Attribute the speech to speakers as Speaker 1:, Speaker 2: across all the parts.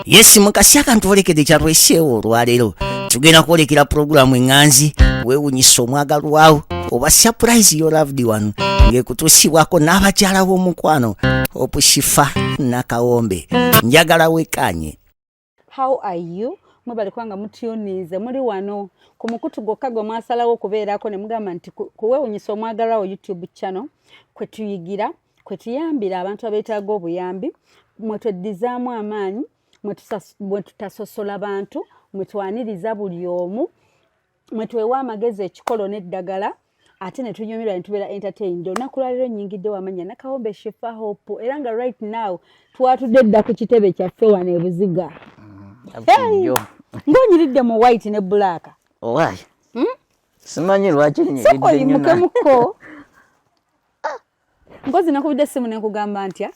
Speaker 1: Yes, mukasi akantwolekedde kyatweseewo olwaleero, tugenda kwolekera pulogulaamu eŋŋanzi weewunyisa omwagalwawo oba surprise your loved one, ng'ekutuusibwako n'abakyala b'omukwano Okushifa Nakawombe. Njagala wekanye.
Speaker 2: How are you? Mwebale kubanga mutyunize, muli wano ku mukutu gwokka gwe mwasalawo okubeerako ne mugamba nti kuweewunyisa omwagalwawo YouTube channel kwe tuyigira, kwe tuyambira abantu abeetaaga obuyambi, mwe tweddizaamu amaanyi, mwe tutasosola bantu, mwe twaniriza buli omu, mwe twewa amagezi, ekikolo n'eddagala, ate ne tunyumirwa ne tubeera entertained. Olunaku lwaleero nnyingidde wamanya Nakawombe Shifa Hope, era nga right now twatudde dda ku kitebe kyaffe wano e Buziga. Ng'onyiridde mu white ne black.
Speaker 1: Owaayi, simanyi lwaki.
Speaker 2: Soko oyimukemuko nkozi nakubidde essimu nenkugamba ntya?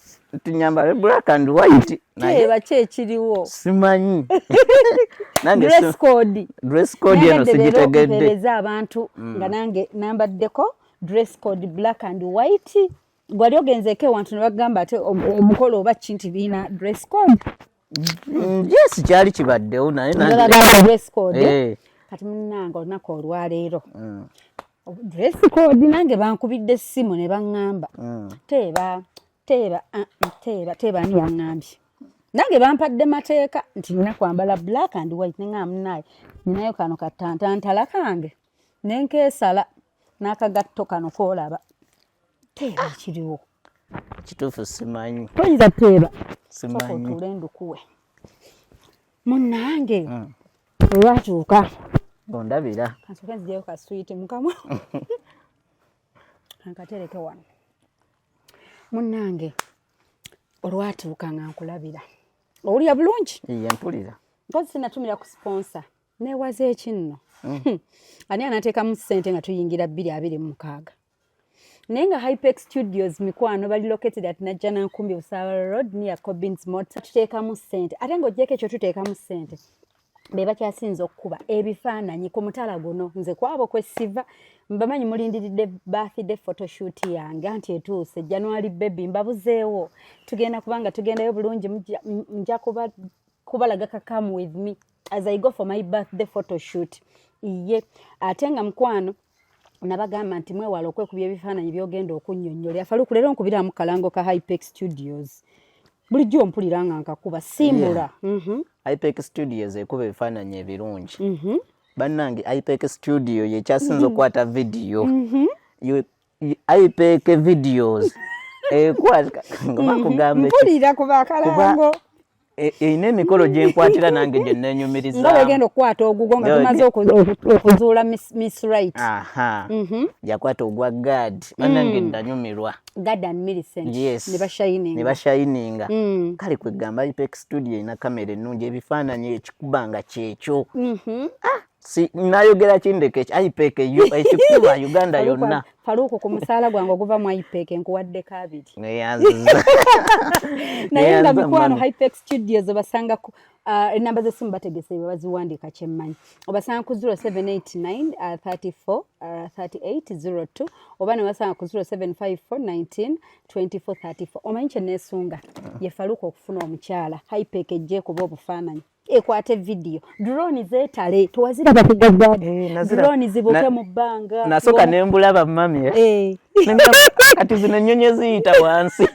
Speaker 1: Tunyambale black and white.
Speaker 2: Teeba ki ekiriwo?
Speaker 1: Simanyi.
Speaker 2: Dress code.
Speaker 1: Dress code eno sigitegedde.
Speaker 2: Mpeereza abantu nga nange nambaddeko dress code black and white. Gwali ogenzeeko ewantu ne bagamba ate omukolo oba ki nti biina dress code?
Speaker 1: Yes, kyali kibaddewo, naye
Speaker 2: dress code. Kati munnange, olunaku olwaleero dress code nange bankubidde essimu ne baŋŋamba teeba, teeba, ah, teeba, teeba. Ani yaŋŋambye? Nange bampadde mateeka nti nina kwambala black and white. Neŋŋamba, munaaye, ninayo kano katantantala kange nenkeesala n'akagatto kano koolaba. Teeba ekiriwo.
Speaker 1: Kituufu simanyi.
Speaker 2: Toyinza teeba?
Speaker 1: Simanyi.
Speaker 2: Otuule ndukuwe, munnange. Olwatuuka
Speaker 1: Ondabira.
Speaker 2: Kansooke nzijeyo kaswiti mukamwa kankatereke wano. Munnange, olwatuuka nga nkulabira, owulira bulungi?
Speaker 1: Iye, mpulira.
Speaker 2: Mpozi sinatumira ku sponsor, neewaza eki nno. Ani anateekamu ssente nga tuyingira 2026? Naye nga Hypex Studios, mikwano, bali located at Najjanankumbi, Busaabala Road, near Cobins Motor. Tuteekamu ssente, ate ng'oggyeko ekyo tuteekamu ssente, be bakyasinza okukuba ebifaananyi ku mutala guno. Nze kwabo kwesiva, mbamanyi mulindiridde birthday photoshoot yange anti etuuse January. Baby, mbabuzeewo, tugenda kubanga tugendayo bulungi. Nja kubalaga ka come with me as I go for my birthday photoshoot. Iye, ate nga mukwano nabagamba nti mwewala okwekubya ebifaananyi byogenda okunnyonnyola. Faluku, leero nkubiramu kalango ka Hypex Studios. Bulijjo mpulira nga nkakuba simbula.
Speaker 1: Hypex Studios ekuba ebifaananyi ebirungi. Bannange, Hypex Studio yekyasinza okukwata vidiyo. Hypex Videos ekwata nga bakugamba
Speaker 2: Mpulira kuba akalango.
Speaker 1: Erina emikolo gyenkwatira nange gye neenyumiriza.
Speaker 2: Nga bwegenda okukwata ogugwo nga tumaze okuzuula Miss Right.
Speaker 1: Aha, yakwata ogwa Gad, bannange nanyumirwa.
Speaker 2: Gad and Millicent.
Speaker 1: Yes.
Speaker 2: Ne bashininga.
Speaker 1: Ne bashininga. Kale kwegamba Hypex Studio erina kamera ennungi, ebifaananyi ekikuba nga kyekyo. Si nayogera kindeke, Hypex yo ekikuba Uganda yonna.
Speaker 2: Faluuku, ku musaala gwange oguva mu Hypex nkuwaddeko 2.
Speaker 1: Neyanziza.
Speaker 2: Naye nga mikwano, Hypex Studios obasanga ku enamba z'essimu bategese bwe baziwandiika kyemmanyi. Obasanga ku 0789 34 3802 oba ne basanga ku 0754 19 24 34. Omanyi kye neesunga ye Faluuku okufuna omukyala, Hypex ejja ekuba obufaananyi, ekwate vidiyo, drone zeetale. Tewaziraba ku gagadi?
Speaker 1: Eh,
Speaker 2: Drone zibuke mu bbanga.
Speaker 1: Nasooka ne mbulaba mami, eh. Kati zino ennyonyi eziyita wansi.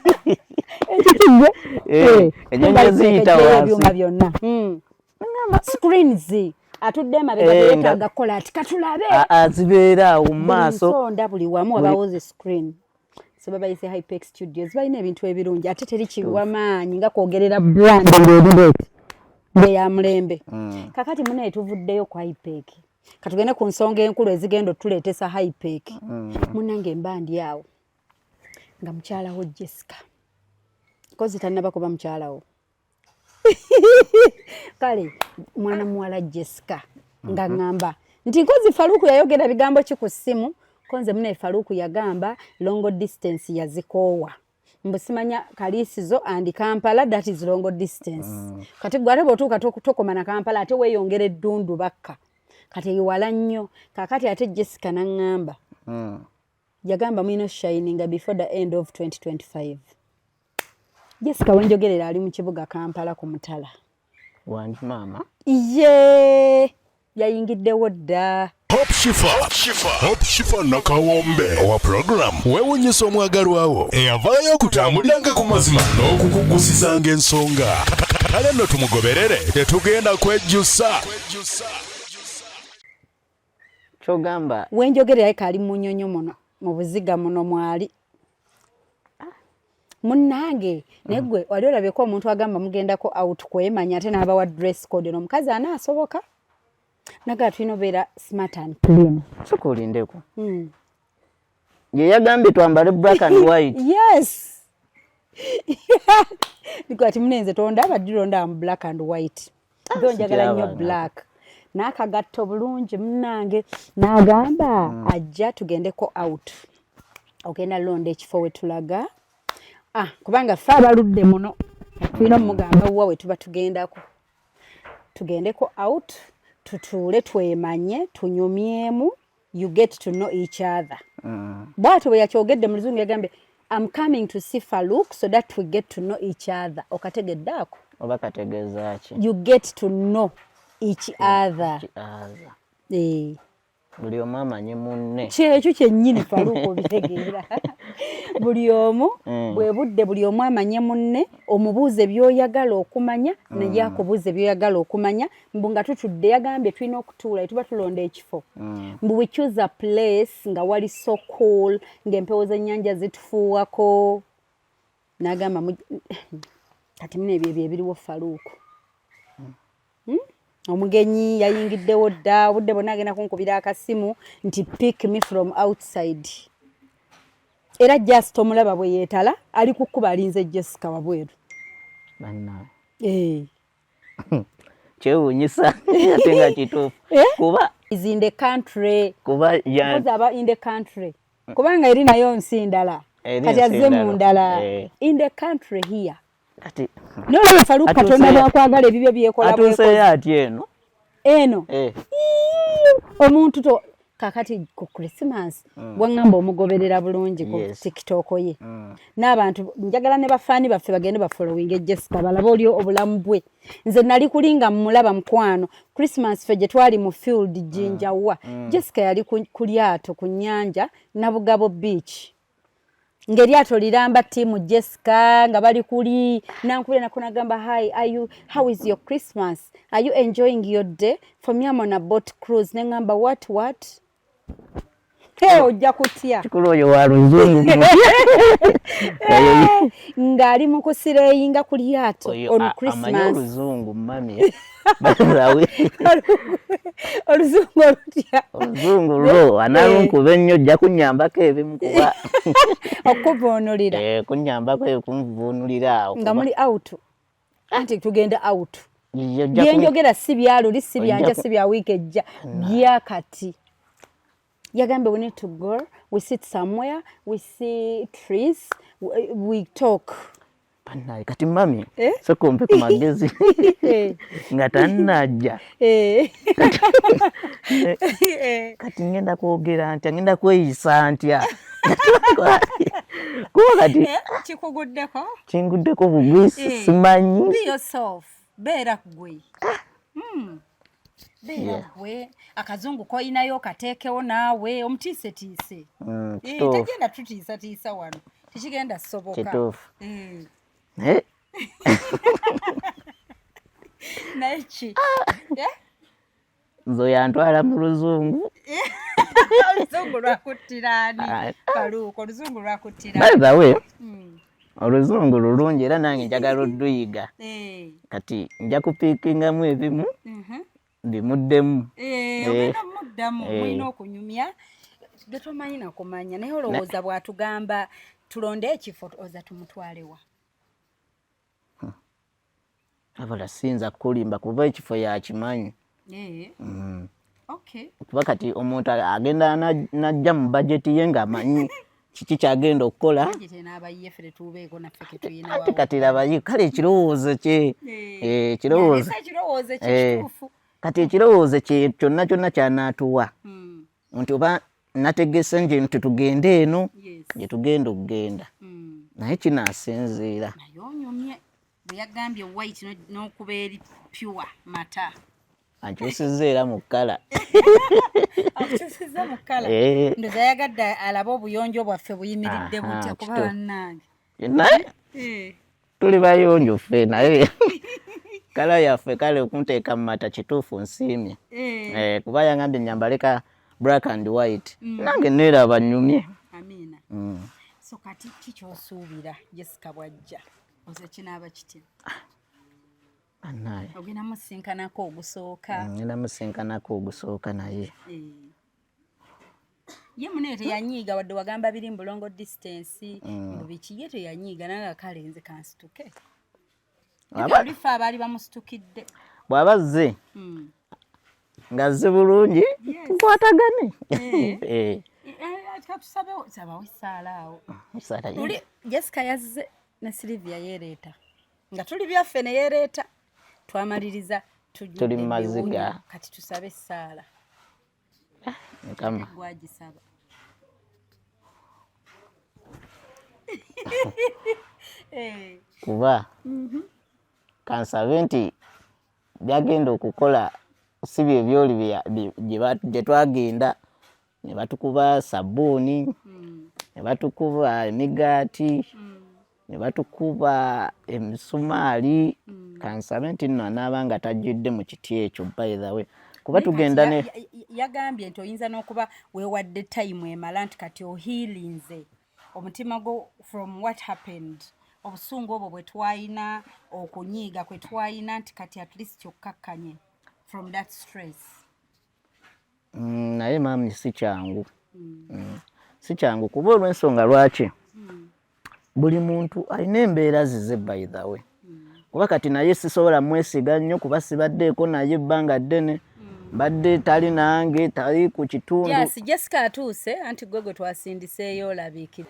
Speaker 2: Ekitugwe.
Speaker 1: Eh, ennyonyi eziyita wansi.
Speaker 2: Ebyuma byonna. Screens, atudde emabega teyeetaaga kukola ati katulabe.
Speaker 1: Ah, ah, zibeera awo mu maaso.
Speaker 2: Nsonda buli wamu wabawo zi screen. So babayise Hypex Studios, balina ebintu ebirungi, ate teri kiwa maanyi nga kwogerera brand ng'erireeti ngeya mulembe. Kakati munaye, tuvuddeyo ku Hypex, katugende ku nsonga enkulu ezigenda otuleetesa Hypex. Munange, mba ndi awo nga mukyalawo Jessica, kozi tannaba kuba mukyalawo, kale mwana muwala Jessica, nga ŋŋamba nti nkozi Faluku yayogera bigambo ki ku ssimu? Konze mune, Faluku yagamba long distance yazikoowa, mbu simanya Kaliisizo and Kampala, that is long distance. Kati gwe ate bw'otuuka tokoma na Kampala, ate weeyongera eddundu bakka, kati ewala nnyo. Kakati ate Jessica naŋŋamba, yagamba mulina shininga before the end of 2025. Jessica wenjogerera ali mu kibuga Kampala ku mutala.
Speaker 3: Wangi maama.
Speaker 2: Ye yayingiddewo dda.
Speaker 4: Hope Shifa, Hope Shifa Nakawombe owa program weewunyisa omwagalwawo eyavaayo okutambuliranga ku mazima n'okukugusizanga ensonga. Kale nno tumugoberere, tetugenda kwejjusa.
Speaker 3: Kyogamba
Speaker 2: Wenjogerera kaali munyonyo muno mu buziga muno mwali munnange. Naye gwe wali olabyeko omuntu agamba mugendako out kwemanya, ate n'abawa dress code? Ono omukazi anaasoboka nagaa tulina obeera smart and clean.
Speaker 3: Soka olindeko. Ye yagambye twambale black and white?
Speaker 2: Yes, kati munenze tondaba ddironda mu black and white tho njagala nnyo
Speaker 3: Sikirabanga.
Speaker 2: black n'akagatto bulungi munnange. N'agamba ajja tugendeko out, ogenda londa ekifo we tulaga. Ah, kubanga ffe abaludde muno tulina omugamba wa we tuba tugendako. Tugendeko out, tutuule, twemanye, tunyumyemu, you get to know each other. Bwatyo bwe yakyogedde mu Luzungu. Yagambye, "I'm coming to see Farouk so that we get to know each other." Okategedde ako?
Speaker 3: Oba kategeeza ki?
Speaker 2: You get to know each other.
Speaker 3: Aza.
Speaker 2: Eh.
Speaker 3: Buli omu amanye munne.
Speaker 2: Kyekyo kyennyini, Farouk, obitegeera. Buli omu bwe budde, buli omu amanye munne, omubuuze by'oyagala okumanya, naye akubuuze by'oyagala okumanya. Mbu nga tutudde, yagambye tulina okutuula, tuba tulonda ekifo. Mbu we choose a place nga wali so cool, ng'empewo z'ennyanja zitufuuwako. N'agamba kati muno ebyo ebyo ebiriwo, Farouk. Omugenyi yayingiddewo dda. Obudde bwonna agenda kunkubira akasimu nti, "Pick me from outside." Era just omulaba bwe yeetala, ali ku kkuba, alinze Jessica wabweru.
Speaker 3: Bannange.
Speaker 2: Eh.
Speaker 3: Kyewuunyisa ate nga kituufu.
Speaker 2: Eh?
Speaker 3: Kuba
Speaker 2: Is in the country.
Speaker 3: Kuba ya
Speaker 2: Mpozi aba in the country, kubanga eri nayo nsi ndala.
Speaker 3: Eri
Speaker 2: Kati
Speaker 3: nsi
Speaker 2: azze mu
Speaker 3: ndala.
Speaker 2: ndala.
Speaker 3: Eh.
Speaker 2: In the country here.
Speaker 3: Kati
Speaker 2: Nolaba Farouk, Katonda bwakwagala ebibyo byekola
Speaker 3: atuuseyo
Speaker 2: bwekozi.
Speaker 3: ati eno?
Speaker 2: Eno.
Speaker 3: Eh.
Speaker 2: Ii, omuntu to kakati ku Christmas bwaŋŋamba omugoberera bulungi ku TikTok ye. N'abantu njagala ne bafaani baffe bagende bafollowinge Jessica, balabe oli obulamu bwe. Nze nali kuli nga mmulaba mukwano. Christmas ffe gye twali mu field Jinjawa, Jessica yali ku lyato ku nnyanja Nabugabo Beach, ng'eryato liramba ttiimu Jessica nga bali kuli. Nankubira nako nagamba, "Hi, are you, how is your Christmas? Are you enjoying your day? For me, I'm on a boat cruise." Neŋŋamba, "What, what?" Hey, ojja kutya.
Speaker 3: Kikulu oyo wa luzungu.
Speaker 2: Eh, ng'ali mu kuslayinga ku lyato
Speaker 3: Oyo
Speaker 2: on
Speaker 3: amanyi
Speaker 2: Christmas.
Speaker 3: oluzungu mami. Bazawe.
Speaker 2: Oluzungu olutya?
Speaker 3: Oluzungu lwo analunkuba ennyo, ojja kunnyambako ebimu kuba
Speaker 2: Okuvuunulira.
Speaker 3: Eh, kunnyambako ekunvuunulira awo.
Speaker 2: Nga muli out, anti tugenda out.
Speaker 3: Ojja
Speaker 2: Byenjogera si byaluli, si byanja, si bya wiiki ejja, byakati. Yagambye we need to go, we sit somewhere, we see trees, we talk.
Speaker 3: Bannaye, kati mami,
Speaker 2: Eh?
Speaker 3: soka ompe ku magezi
Speaker 2: Eh.
Speaker 3: nga tannajja.
Speaker 2: Eh.
Speaker 3: Kati ngenda kwogera ntya? Ngenda kweyisa ntya? Kuba kati
Speaker 2: Kikuguddeko.
Speaker 3: Kinguddeko bugwisi.
Speaker 2: Eh.
Speaker 3: Simanyi.
Speaker 2: Be yourself, beera gwe. Beera gwe. Akazungu koyinayo kateekewo naawe omutiisetiise. Eh, tagenda tutiisatiisa wano, tekigenda soboka.
Speaker 3: Kituufu.
Speaker 2: Eh.
Speaker 3: Naye
Speaker 2: Naye ki? Eh?
Speaker 3: Nze oyo antwala mu luzungu.
Speaker 2: Oluzungu lwakuttiraani?
Speaker 3: Ah.
Speaker 2: Faluuko, oluzungu lwakuttiraani?
Speaker 3: By the way, oluzungu lulungi era nange njagala odduyiga.
Speaker 2: Eh,
Speaker 3: Kati nja kupickingamu ebimu bimuddemu.
Speaker 2: Eh,
Speaker 3: Eh.
Speaker 2: ogenda muddamu.
Speaker 3: Eh.
Speaker 2: Mulina okunyumya bye tomanyi nakumanya. Naye olowooza bw'atugamba tulonde ekifo, oza tumutwalewa?
Speaker 3: Abala siyinza kukulimba kuba ekifo yakimanyi.
Speaker 2: Eh,
Speaker 3: Kuba kati omuntu agenda najja mu bajeti ye ng'amanyi kiki kyagenda okukola.
Speaker 2: Budget enaabayiye, ffe tetuubeeko naffe ketuyina.
Speaker 3: Ate kati labayi kale ekirowoozo kye. Eh, ekirowoozo
Speaker 2: Ekirowoozo
Speaker 3: Eh,
Speaker 2: ekituufu.
Speaker 3: Kati ekirowoozo kye kyonna kyonna kyanaatuwa nti oba nategese nje nti tugende eno gye tugenda okugenda, naye kinaasinziira.
Speaker 2: Naye onyumye. Bwe yagambye white n'okuba eri pure mata.
Speaker 3: Ankyusizza era mu kkala.
Speaker 2: Akukyusizza mu kkala.
Speaker 3: Eh.
Speaker 2: Ndoza yagadde alabe obuyonjo bwaffe buyimiridde butya kuba bannange.
Speaker 3: Naye
Speaker 2: eh.
Speaker 3: Tuli bayonjo ffe, naye kkala yaffe kale okunteeka mu mata kituufu nsiimye.
Speaker 2: Eh.
Speaker 3: Kuba yangambye nnyambale ka black and white. Nange neeraba nnyumye.
Speaker 2: Amiina. So kati ki ky'osuubira Jessica bw'ajja? Oze kinaaba kitya?
Speaker 3: Bannaaye.
Speaker 2: Ogenda musinkanako ogusooka.
Speaker 3: Ngenda musinkanako ogusooka naye.
Speaker 2: Ye munene teyanyiiga wadde wagamba biri mu bulongo distance, mbu biki, ye teyanyiiga nange kale nze kansituke. Olifa abaali bamusitukidde.
Speaker 3: Bw'aba azze ng'azze bulungi, tukwatagane.
Speaker 2: Katusabewo, sabawo essaala awo.
Speaker 3: Essaala ye.
Speaker 2: Luli Jessica yazze ne Sylvia yeereeta. Nga tuli byaffe ne yeereeta. Twamaliriza tujjudde
Speaker 3: Tuli mu maziga.
Speaker 2: ebiwunyo, kati tusabe essaala.
Speaker 3: Mukama.
Speaker 2: Gwagisaba.
Speaker 3: Kuba kansabe nti byagenda okukola si bye byoli gye twagenda ne batukuba sabbuuni, ne batukuba emigaati, ne batukuba emisumaali. Kansabe nti nno anaaba nga tajjidde mu kiti ekyo, by the way. Kuba
Speaker 2: Naye kati
Speaker 3: tugenda ne
Speaker 2: yagambye nti oyinza n'okuba weewadde time emala nti kati ohealinze omutima gwo from what happened, obusungu obwo bwe twalina, okunyiiga kwe twalina, nti kati at least okkakkanye from that stress.
Speaker 3: Naye maami si kyangu. Si kyangu kuba olw'ensonga lwaki buli muntu alina embeera zize, by the way. Kuba kati naye sisobola mwesiga nnyo kuba sibaddeeko naye ebbanga ddene, mbadde tali nange, tali ku kitundu.
Speaker 2: Yes, Jessica atuuse anti gwe gwe twasindiseeyo olabiikire.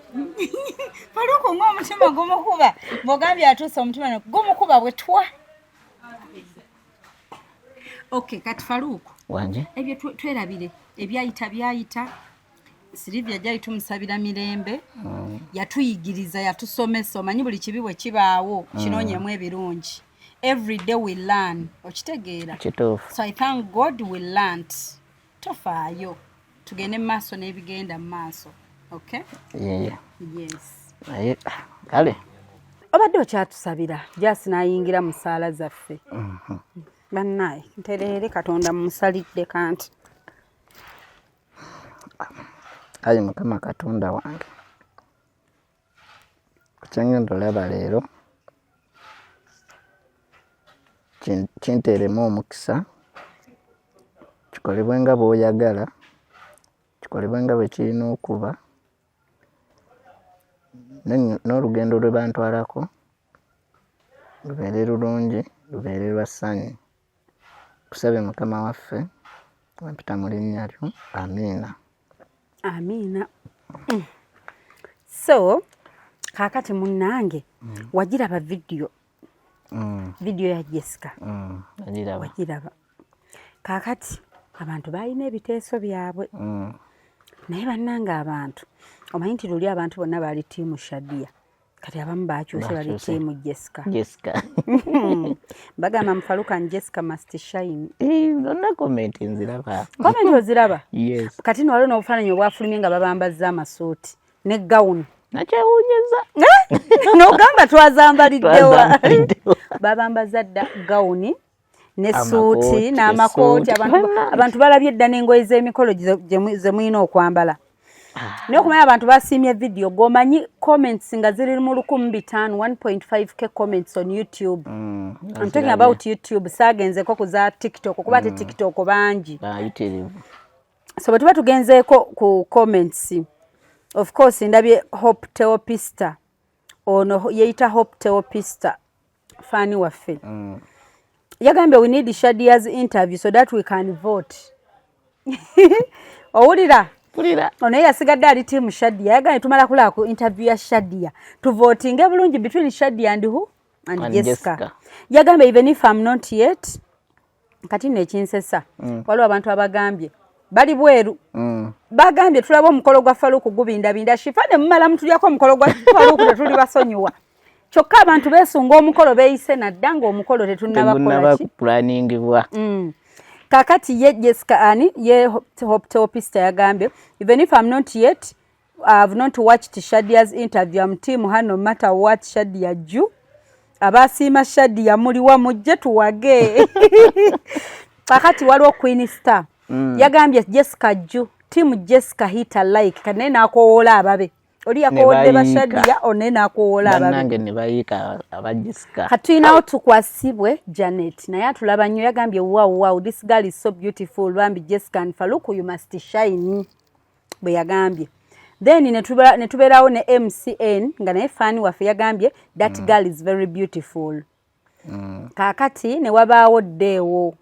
Speaker 2: Faluku ng'omutima gumukuba, bw'ogambye atuuse omutima gumukuba bwe twa. Okay, kati Faluku.
Speaker 3: Wanje?
Speaker 2: Ebyo twerabire, ebyayita byayita. Sylvia gyali tumusabira mirembe. Yatuyigiriza, yatusomesa, omanyi buli kibi bwe kibaawo, kinoonyemu ebirungi. Every day we learn, okitegeera?
Speaker 3: Kituufu.
Speaker 2: So I thank God we learned. Tofaayo, tugende mu maaso n'ebigenda mu maaso. Okay?
Speaker 3: Yeah.
Speaker 2: Yes.
Speaker 3: Naye kale.
Speaker 2: Obadde okyatusabira, Jasi n'ayingira mu ssaala zaffe. Bannaye, ntereere Katonda mumusalidde kanti.
Speaker 3: Ayi Mukama Katonda wange, kyengenda olaba leero kinteeremu omukisa, kikolebwe nga bw'oyagala, kikolebwe nga bwe kirina okuba, n'olugendo lwe bantwalako lubeere lulungi, lubeere lwa ssanyu. Nkusabye Mukama waffe, mpita mu linnya lyo, amiina.
Speaker 2: Amiina. So kaakati munnange, wagiraba video? Video ya Jessica?
Speaker 3: Nagiraba.
Speaker 2: Wagiraba. Kaakati abantu balina ebiteeso byabwe. Naye bannange abantu, omanyi nti luli abantu bonna baali ttiimu Shadia, kati abamu bakyuse bali
Speaker 3: Bakyuse.
Speaker 2: ttiimu Jessica.
Speaker 3: Jessica.
Speaker 2: Bagamba Mufaluka and Jessica must shine.
Speaker 3: Zonna comment nziraba.
Speaker 2: Comment oziraba?
Speaker 3: Yes.
Speaker 2: Kati nno waliwo n'obufaananyi obwafulumye nga babambazza amasuuti ne gawuni.
Speaker 3: Nakyewuunyizza.
Speaker 2: N'ogamba twazambaliddewa.
Speaker 3: Twazambaliddewa.
Speaker 2: Babambaza dda gawuni ne
Speaker 3: Amakooti,
Speaker 2: suuti n'amakooti.
Speaker 3: essuuti.
Speaker 2: Abantu balabye dda n'engoye z'emikolo ze mulina okwambala. Naye okumanya abantu basiimye video, gw'omanyi comments nga ziri mu 5,000, 1.5K comments on YouTube. I'm talking about YouTube, saagenzeko ku za TikTok, kuba ate TikTok bangi.
Speaker 3: Bayitirivu.
Speaker 2: So bwe tuba tugenzeeko ku comments, of course ndabye Hope Teopista, ono yeeyita Hope Teopista, faani waffe. Yagambye we need Shadia's interview so that we can vote. Owulira?
Speaker 3: Mpulira.
Speaker 2: Ono ye yasigadde ali team Shadia. Yagambye tumala kulaba ku interview ya Shadia, tuvotinge bulungi between Shadia and who? And,
Speaker 3: And
Speaker 2: Jessica.
Speaker 3: Jessica.
Speaker 2: Yagambye even if I'm not yet. Kati nno ekinsesa, waliwo abantu abagambye bali bweru. Bagambye tulaba omukolo gwa Faluku gubindabinda. Shifa ne mumala mutulyako omukolo gwa Faluku, tetuli basonyiwa. Kyokka abantu beesunga omukolo, beeyise nadda ng'omukolo tetunnabakola ki?
Speaker 3: Kuplaningibwa.
Speaker 2: Kakati ye Jessica ani ye Hope Teopista yagambye, "Even if I'm not yet, I've not watched Shadia's interview, I'm team her no matter what. Shadia ju abasiima Shadia muliwa? Mujje tuwage." Kakati waliwo Queen Star yagambye, "Jessica ju team Jessica, hit a like." Kati naye nakowoola ababe, oli yakowodde baShadia, onaye nakowoola ababe.
Speaker 3: Bannange ne bayiika aba Jessica.
Speaker 2: Kati tulinawo Tukwasibwe Janet, naye atulaba nnyo. Yagambye, Wow, this girl is so beautiful. Bambi Jessica and Faluku, you must shine," bwe yagambye. Then ne tubeerawo ne MCN nga naye fan waffe, yagambye, "That girl is very beautiful." Kaakati ne wabaawo ddeewo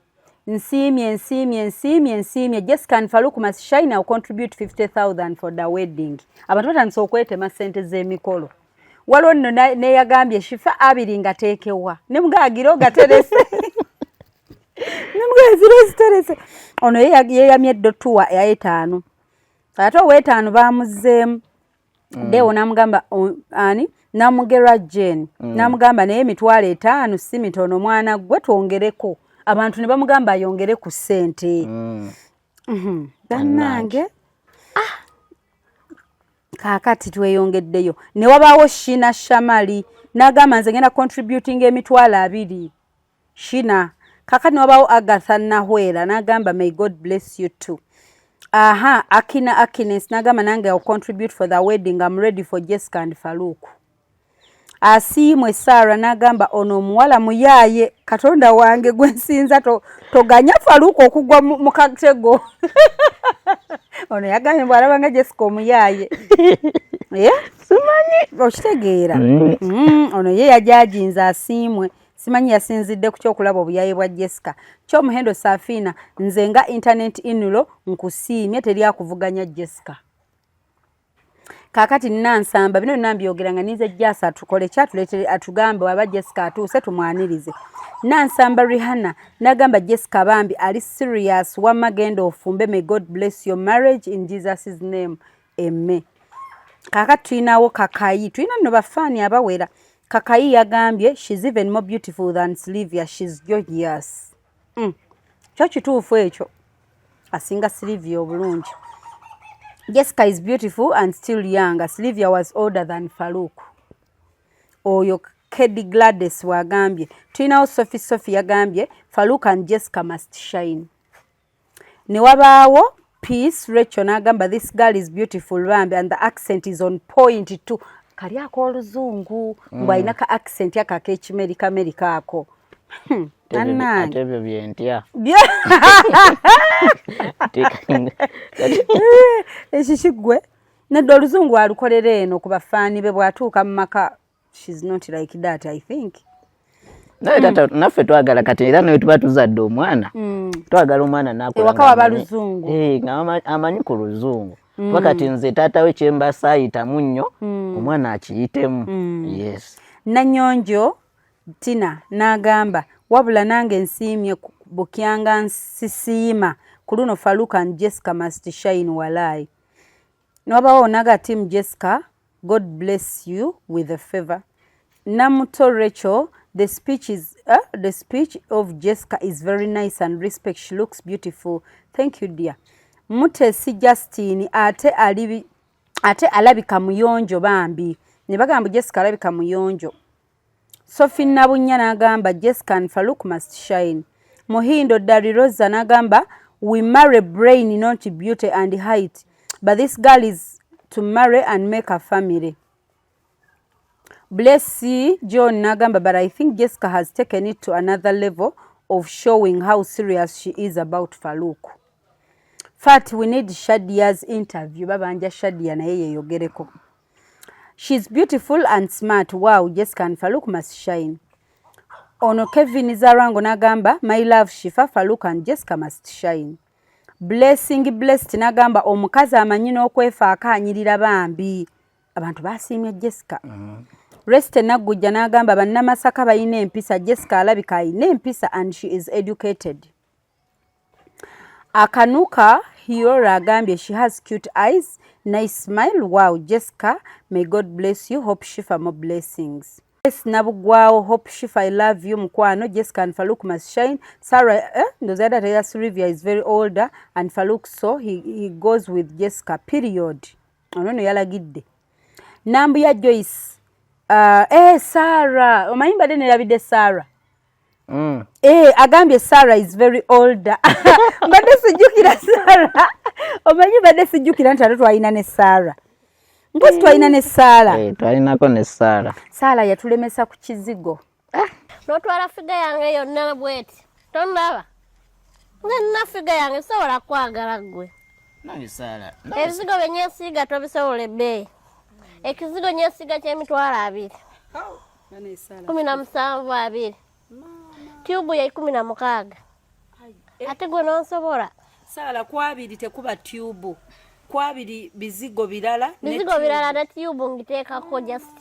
Speaker 2: nsiimye, nsiimye, nsiimye, nsiimye. "Jessica and Faluku must shine. I'll contribute 50,000 for the wedding." Abantu batandise okwetema ssente z'emikolo. Waliwo nno neyagambye Shifa abiri nga teekewa ne mugaagira ogaterese, nemugazira oziterese. Ono yeeyamye eddotuwa ey'etaano, ate ow'etaano baamuzzeemu ddeewo n'amugamba ani namugerwa Jane n'amugamba, "Naye 50,000 si mitono, mwana gwe, twongereko." Abantu ne bamugamba ayongere ku ssente. Bannange, ah! Kaakati tweyongeddeyo ne wabaawo Shina Shamali n'agamba, "Nze ngenda contributing 20,000." Shina. Kaakati ne wabaawo Agatha Nahwera n'agamba, "May God bless you too." Aha, Akina Akines n'agamba, "Nange I'll contribute for the wedding. I'm ready for Jessica and Faluku." Asiimwe Sarah n'agamba, "Ono omuwala muyaaye. Katonda wange gwe nsinza, toganya Faluku okugwa mu katego." Ono yagambye bw'alaba nga Jessica omuyaaye. Eh?
Speaker 3: Simanyi.
Speaker 2: Okitegeera? Ono ye yajajinza Asiimwe, simanyi yasinzidde ku kyokulaba obuyaye bwa Jessica. Kyomuhendo Safiina, "Nze nga internet inulo nkusiimye, teri akuvuganya Jessica." Kaakati nansamba bino byonna mbyogera nga ninze Jasa atukole kyatuleetere, atugambe waba Jessica atuuse tumwanirize. Nansamba Rihana nagamba, "Jessica bambi ali serious. Wamma genda ofumbe. May God bless your marriage in Jesus' name, amen." Kaakati tulinawo Kakayi, tulina nno bafaani abawera. Kakayi yagambye, "She's even more beautiful than Sylvia. She's gorgeous." Kyo kituufu ekyo, asinga Sylvia obulungi. "Jessica is beautiful and still young. Sylvia was older than Farouk." Oyo Kedi Gladys wagambye. Tulinawo Sophie, Sophie yagambye, "Farouk and Jessica must shine." Ne wabaawo Peace Rachel n'agamba, "This girl is beautiful bambi, and the accent is on point too." Kali ak'oluzungu mbu alina ka accent ako ak'ekimerika merika ako. Bannange.
Speaker 3: Ate ebyo byentya.
Speaker 2: Ekyo kiggwe nedda, oluzungu alukolera eno ku bafaani be, bw'atuuka mu maka she's not like that, I think.
Speaker 3: Naye tata naffe twagala kati era naye tuba tuzadde omwana, twagala omwana nakula
Speaker 2: Ewaka
Speaker 3: nga
Speaker 2: waba luzungu.
Speaker 3: Eh, nga amanyi ku luzungu, kuba kati nze taata we kyemba saayitamu nnyo, omwana akiyitemu, yes.
Speaker 2: Nanyonjo Tina n'agamba, "Wabula nange nsiimye bukyanga nsisiima ku luno. Faluka and Jessica must shine walai." Nwabawo naga, "Team Jessica, God bless you with a favor." Namuto Rachel, The speech of Jessica is very nice and respect. She looks beautiful. Thank you, dear." Mutesi Justine, ate alibi, ate alabika muyonjo bambi. Ne bagamba Jessica alabika muyonjo. Sophie Nabunya n'agamba, "Jessica and Farouk must shine." Muhindo Dari Rosa n'agamba, "We marry brain, not beauty and height. But this girl is to marry and make a family." Blessy John n'agamba, "But I think Jessica has taken it to another level of showing how serious she is about Farouk. Fat, we need Shadia's interview." Babanja Shadia naye yeyogereko. "She's beautiful and smart. Wow, Jessica and Farouk must shine." Ono Kevin Zarango n'agamba, "My love Shifa, Farouk and Jessica must shine." Blessing Blessed n'agamba, "Omukazi amanyi n'okwefaako, anyirira bambi." Abantu basiimye Jessica. Reste Naggujja n'agamba, "Bannamasaka balina empisa. Jessica alabika alina empisa and she is educated." Akanuka Hiora agambye, "She has cute eyes, nice smile. Wow, Jessica, may God bless you. Hope Shifa, more blessings." Grace Nabugwawo, Hope Shifa, I love you mukwano. Jessica and Farouk must shine. Sarah, ndoza yadda Taylor Sylvia is very older and Farouk, so he goes with Jessica, period. Ono no yalagidde. Nambuya Joyce, Sarah, omanyi mbadde nerabidde Sarah. Agambye Sarah is very older. Mbadde sijjukira Sarah. Omanyi mbadde sijjukira nti ate twalina ne Sarah. Mpozi twalina ne Sarah.
Speaker 3: Twalinako ne Sarah.
Speaker 2: Sarah yatulemesa ku kizigo.
Speaker 5: N'otwala figure yange yonna bweti, tondaba nze nina figure yange, sobola kwagala ggwe.
Speaker 3: Nange Sarah.
Speaker 5: Ebizigo bye nyeesiiga tobisobola ebbeeyi. Ekizigo nyeesiiga ky'emitwalo 20, 17, 20, tube ya 16, ate gwe n'onsobola.
Speaker 2: Sarah, kwabiri tekuba tube, kwabiri bizigo birala.
Speaker 5: Bizigo birala ne tube ngiteekako, just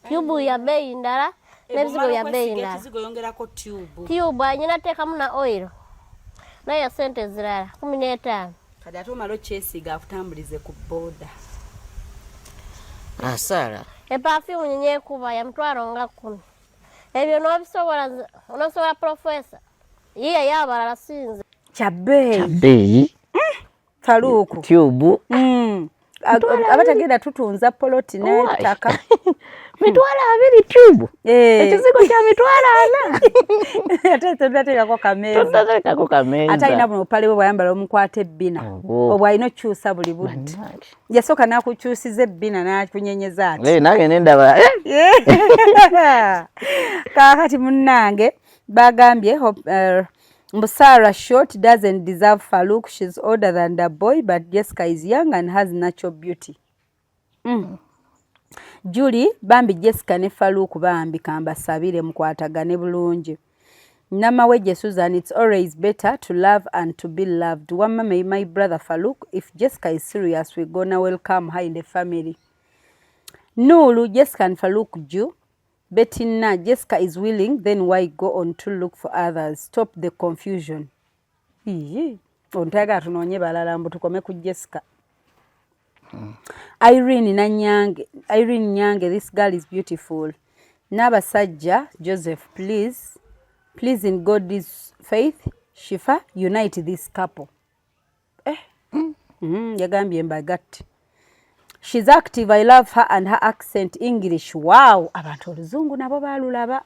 Speaker 5: tube ya bbeeyi ndala n'ebizigo bya bbeeyi ndala.
Speaker 2: Ekizigo yongerako tube.
Speaker 5: Tube anyina teekamu na oil, naye sente zirala, 15.
Speaker 2: Kati ate omala okyesiiga, akutambulize ku booda.
Speaker 3: Ah, Sarah.
Speaker 5: Eperfume nyenyekuba ya mitwalo nga 10. Ebyo n'obisobola n'osobola professor yiye yabalala sinze.
Speaker 2: Kyabbeeyi.
Speaker 3: Bbeeyi.
Speaker 2: Faluuku.
Speaker 3: Tube.
Speaker 2: Abatagenda tutunza poloti n'ettaka.
Speaker 3: 20,000 tube.
Speaker 2: Eh.
Speaker 3: Ekizigo kya 40,000.
Speaker 2: Ate tonateekako kameeza.
Speaker 3: Tonateekako kameeza.
Speaker 2: Ate alina buno obupale bwe bwayambala omukwata ebbina.
Speaker 3: Obwo.
Speaker 2: Obwo alina okukyusa buli budde.
Speaker 3: Bannange.
Speaker 2: Yasooka n'akukyusiza ebbina n'akunyenyeza ati.
Speaker 3: Nange nendaba.
Speaker 2: Kaakati munnange bagambye mbu Sarah short doesn't deserve Farouk. She's older than the boy, but Jessica is young and has natural beauty. Julie, bambi Jessica ne Farouk, bambi kambasabire mukwatagane bulungi. Namaweje Susan, it's always better to love and to be loved. Wamma my brother Farouk, if Jessica is serious, we gonna welcome her in the family. Nulu, Jessica and Farouk Jew. Bettina, Jessica is willing, then why go on to look for others? Stop the confusion. Iye, ontayagala tunoonye balala, mbu tukome ku Jessica. Irene Nanyange, Irene Nyange, this girl is beautiful. N'abasajja, Joseph, please, please, in God's faith, Shifa, unite this couple. Eh, yagambye mbagatte. She's active, I love her and her accent English. Wow, abantu oluzungu nabo balulaba.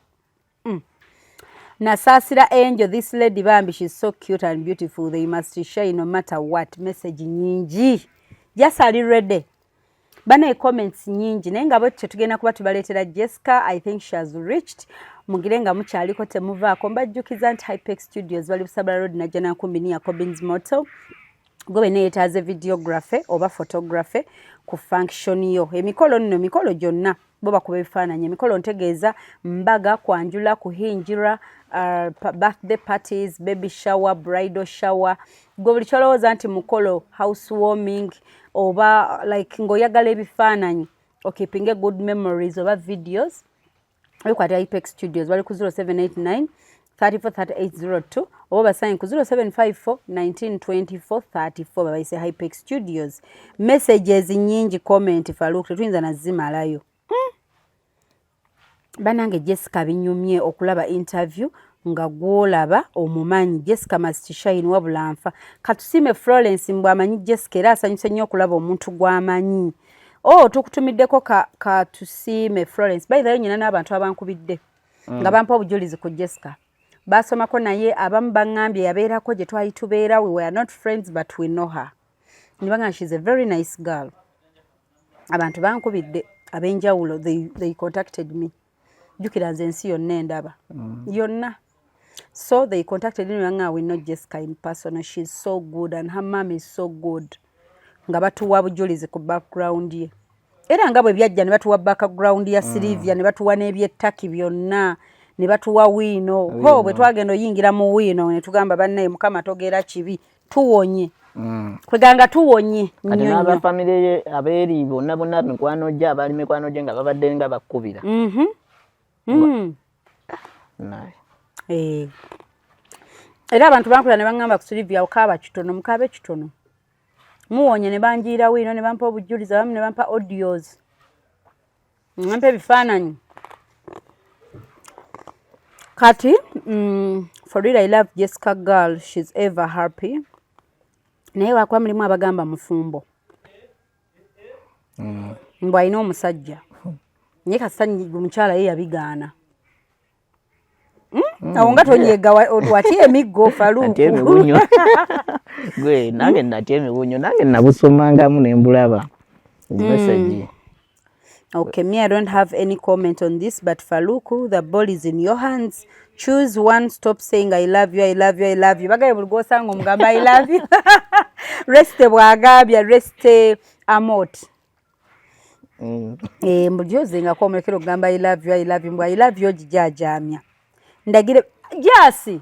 Speaker 2: Nasaasira Angel, this lady bambi, she's so cute and beautiful. They must shine no matter what. Message nyingi. Just ali ready. Bana, comments nyingi, naye nga bwe tutyo tugenda kuba tubaleetera Jessica. I think she has reached. Mugire nga mukyaliko, temuvaako. Mbajjukiza nti Hypex Studios bali Busabala Road, Najjanankumbi, near Cobins Motel. Gwe bwe yeetaaze videography oba photography ku function yo, emikolo nno, emikolo gyonna bo bakuba ebifaananyi. Emikolo ntegeeza mbaga, kwanjula, kuhinjira, birthday parties, baby shower, bridal shower, gwe buli kyolowooza nti mukolo, housewarming, oba like ng'oyagala ebifaananyi okeepinge good memories oba videos, obikwata Apex Studios. Bali ku 0789 343802 oba basange ku 0754 1924 34. Babayise Hypex Studios. Messages nyingi, comment, Faruk, tetuyinza nazimalayo. Banange, Jessica binyumye okulaba interview nga gwolaba omumanyi. Jessica must shine. Wabula nfa. Katusime Florence, mbw amanyi Jessica era asanyuse nnyo okulaba omuntu gw'amanyi. Oh, tukutumiddeko Katusiime Florence. By the way, nyina n'abantu abankubidde nga bampa obujulizi ku Jessica, basomako naye. Abamu baŋŋambye yabeerako gye twali tubeera. We were not friends, but we know her. Nibagamba she's a very nice girl. Abantu bankubidde ab'enjawulo, they contacted me. Jjukira nze ensi yonna endaba yonna. So they contacted me, bangamba, "We know Jessica in person. She's so good and her mom is so good." Nga batuwa bujulizi ku background ye, era nga bwe byajja ne batuwa background ya Sylvia, ne batuwa n'ebyettaki byonna, ne batuwa wiino ho. Bwe twagenda oyingira mu wiino ne tugamba, "Bannaye, Mukama togera kibi, tuwonye." Kweganga tuwonye
Speaker 3: Kati
Speaker 2: nnyo nnyo.
Speaker 3: N'abafamire ye abeeri bonna bonna, mikwano gye, abaali mikwano gye nga babadde nga bakkubira. Naye.
Speaker 2: Eh. Era abantu bankula ne baŋŋamba ku Sylvia, okaaba kitono, mukaabe kitono, muwonye. Ne banjiira wiino ne bampa obujulizi, abamu ne bampa audios, ne bampa ebifaananyi. Kati for real, I love Jessica girl, she's ever happy. Naye wakuba mulimu abagamba mufumbo, mbu alina omusajja, naye kasita omukyala ye yabigaana. Awo nga tonyega, watya emiggo.
Speaker 3: Natya
Speaker 2: Faluuku.
Speaker 3: Emiwunyo gwe, nange natya emiwunyo, nange nabusomangamu nembulaba message.
Speaker 2: Okay, me, I don't have any comment on this, but Faluku, the ball is in your hands. Choose one, stop saying I love you, I love you, I love you. Bagaye buli gw'osanga omugamba I love you. Reste bw'agambye, reste amot. Eh, mbulyozengako omulekere okugamba I love you, I love you, mbu I love you ogijaajaamya. Ndagire, Jasi.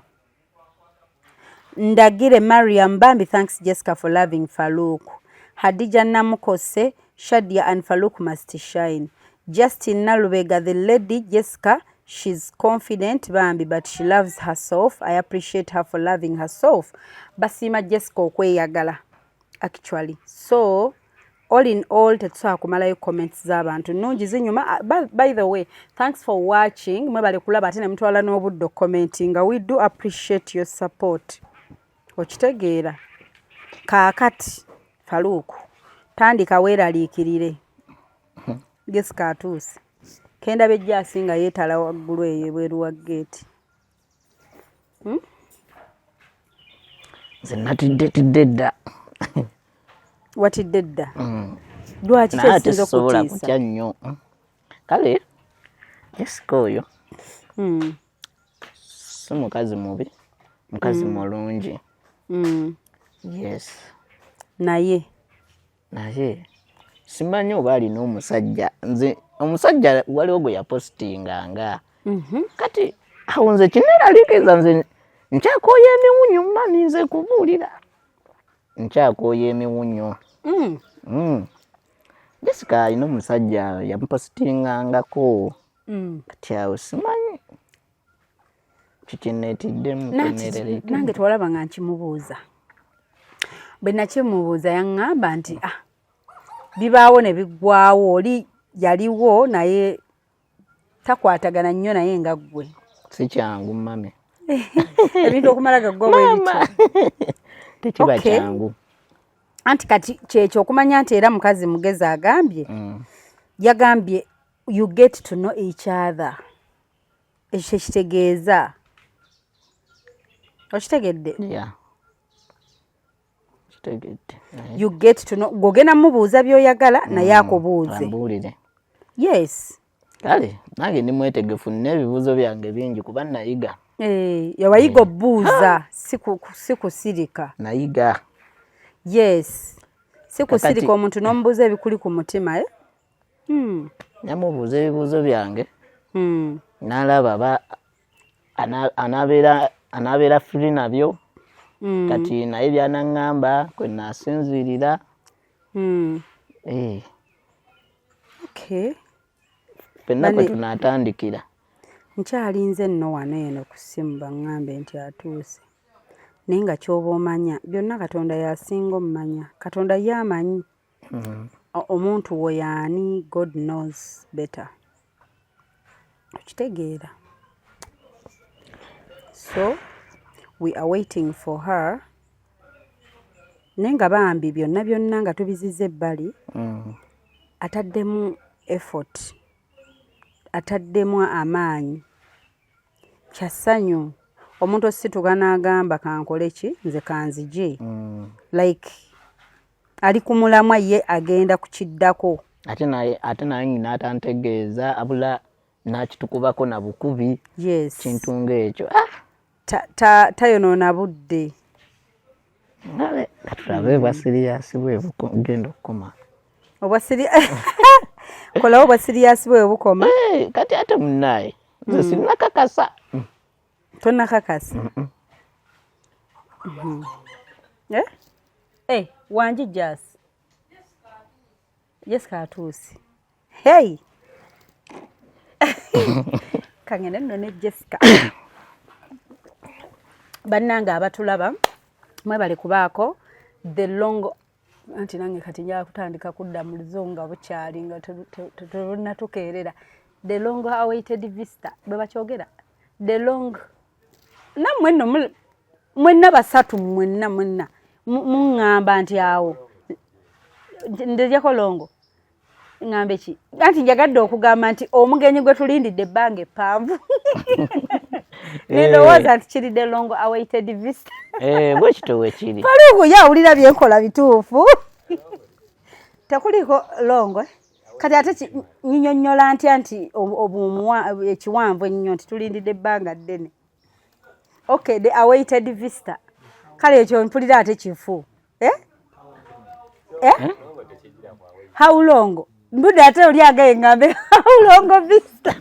Speaker 2: Ndagire Mariam Bambi, thanks Jessica for loving Farouk. Hadija Namukose, Shadia and Farouk must shine. Justin Nalubega, the lady Jessica, she's confident Bambi, but she loves herself. I appreciate her for loving herself. Basiima Jessica okweyagala, actually. So, all in all, tetusobola kumalayo comments z'abantu nnungi zinyuma. Ah, by the way, thanks for watching. Mwebale kulaba ate ne mutwala n'obudde okucommentinga. We do appreciate your support. Okitegeera? Kaakati Faluuku, tandika weeraliikirire. Jessica atuuse, kendaba ejjaasi nga yeetala waggulu eyo ebweru wa geeti.
Speaker 3: Nze natidde tidde dda.
Speaker 2: Watidde dda? Lwaki?
Speaker 3: Naye ate
Speaker 2: Kyekisinza
Speaker 3: sisobola
Speaker 2: okutiisa?
Speaker 3: Kutya nnyo. Kale Jessica oyo si mukazi mubi, mukazi mulungi. Yes.
Speaker 2: Naye
Speaker 3: Naye simanyi oba alina omusajja. Nze omusajja waliwo gwe yapositinganga. Kati awo nze kineeraliikiriza, nze nkyakooya emiwunyo. Mami, nze kubuulira, nkyakooya emiwunyo. Jessica alina omusajja yamupositingangako. Kati awo simanyi kikineetiddemu.
Speaker 2: Nange tewalaba nga nkimubuuza. Bwe nakimubuuza yaŋŋamba nti ah, bibaawo ne biggwawo, oli yaliwo naye takwatagana nnyo naye nga ggwe.
Speaker 3: Si kyangu, mami.
Speaker 2: Ebintu okumala gaggwa bwe bityo.
Speaker 3: Tekiba
Speaker 2: Okay.
Speaker 3: kyangu.
Speaker 2: Anti kati kyekyo okumanya nti era mukazi mugezi agambye, yagambye you get to know each other. Ekyo kyekitegeeza, okitegedde?
Speaker 3: Yeah, kitegedde.
Speaker 2: You get to know, gw'ogenda mubuuza by'oyagala naye akubuuze.
Speaker 3: Ambuulire.
Speaker 2: Yes.
Speaker 3: Kale nange ndi mwetegefu, nina ebibuuzo byange bingi kuba nayiga.
Speaker 2: Eh, yawayiga obuuza, si kusirika.
Speaker 3: Nayiga.
Speaker 2: Yes, si kusirika.
Speaker 3: Kakati-
Speaker 2: Omuntu n'omubuuza ebikuli ku mutima, eh?
Speaker 3: Namubuuza ebibuuzo byange, n'alaba ba anaabeera free nabyo. Kati naye byanaŋŋamba kwe naasinziirira. Eh, ffenna kwe tunaatandikira.
Speaker 2: Nkyalinze nno wano eno ku ssimu baŋŋambe nti atuuse, naye nga ky'oba omanya byonna Katonda y'asinga omumanya. Katonda ye amanyi omuntu wo yaani. God knows better, okitegeera? So we are waiting for her, naye nga bambi byonna byonna nga tubiziza ebbali, ataddemu effort, ataddemu amaanyi. Kyassanyu omuntu osituka n'agamba kankole ki, nze kanzije. Like ali ku mulamwa, ye agenda kukiddako.
Speaker 3: Ate naye n'atantegeeza, abula n'akitukubako na bukubi.
Speaker 2: Yes.
Speaker 3: Kintu ng'ekyo, ah!
Speaker 2: Tayonoona budde.
Speaker 3: Kale katulabe bwa serious bwe bugenda okukoma.
Speaker 2: Kolawo bwa serious bwe bukoma.
Speaker 3: Eh, kati ate munnaye nze sinnakakasa.
Speaker 2: Tonakakasa. Eh? Eh, wangi Jas. Jessica atuuse. Hey! Kangende nno ne Jessica. Bannange abatulaba, mwebale kubaako the long, anti nange kati njala kutandika kudda mu luzungu nga bukyali nga terunnatukeerera. The long awaited visitor bwe bakyogera, The long nammwe nno mwenna basatu mwenna mwenna muŋŋamba nti awo ndejeko long ŋŋambe ki, anti njagadde okugamba nti omugenyi gwe tulindidde ebbanga eppanvu, nendowooza nti kiri the long awaited vista.
Speaker 3: Bwe kityo bwe kiri.
Speaker 2: Faluuku ye awulira byenkola bituufu, tekuliko long. Kati ate nyinyonnyola ntya nti ekiwanvu ennyo nti tulindidde ebbanga ddene? Okay, the awaited vista. Kale ekyo mpulira ate kifu. Eh? Eh? How long? Mbudde ate oli agaye ngambe how long vista.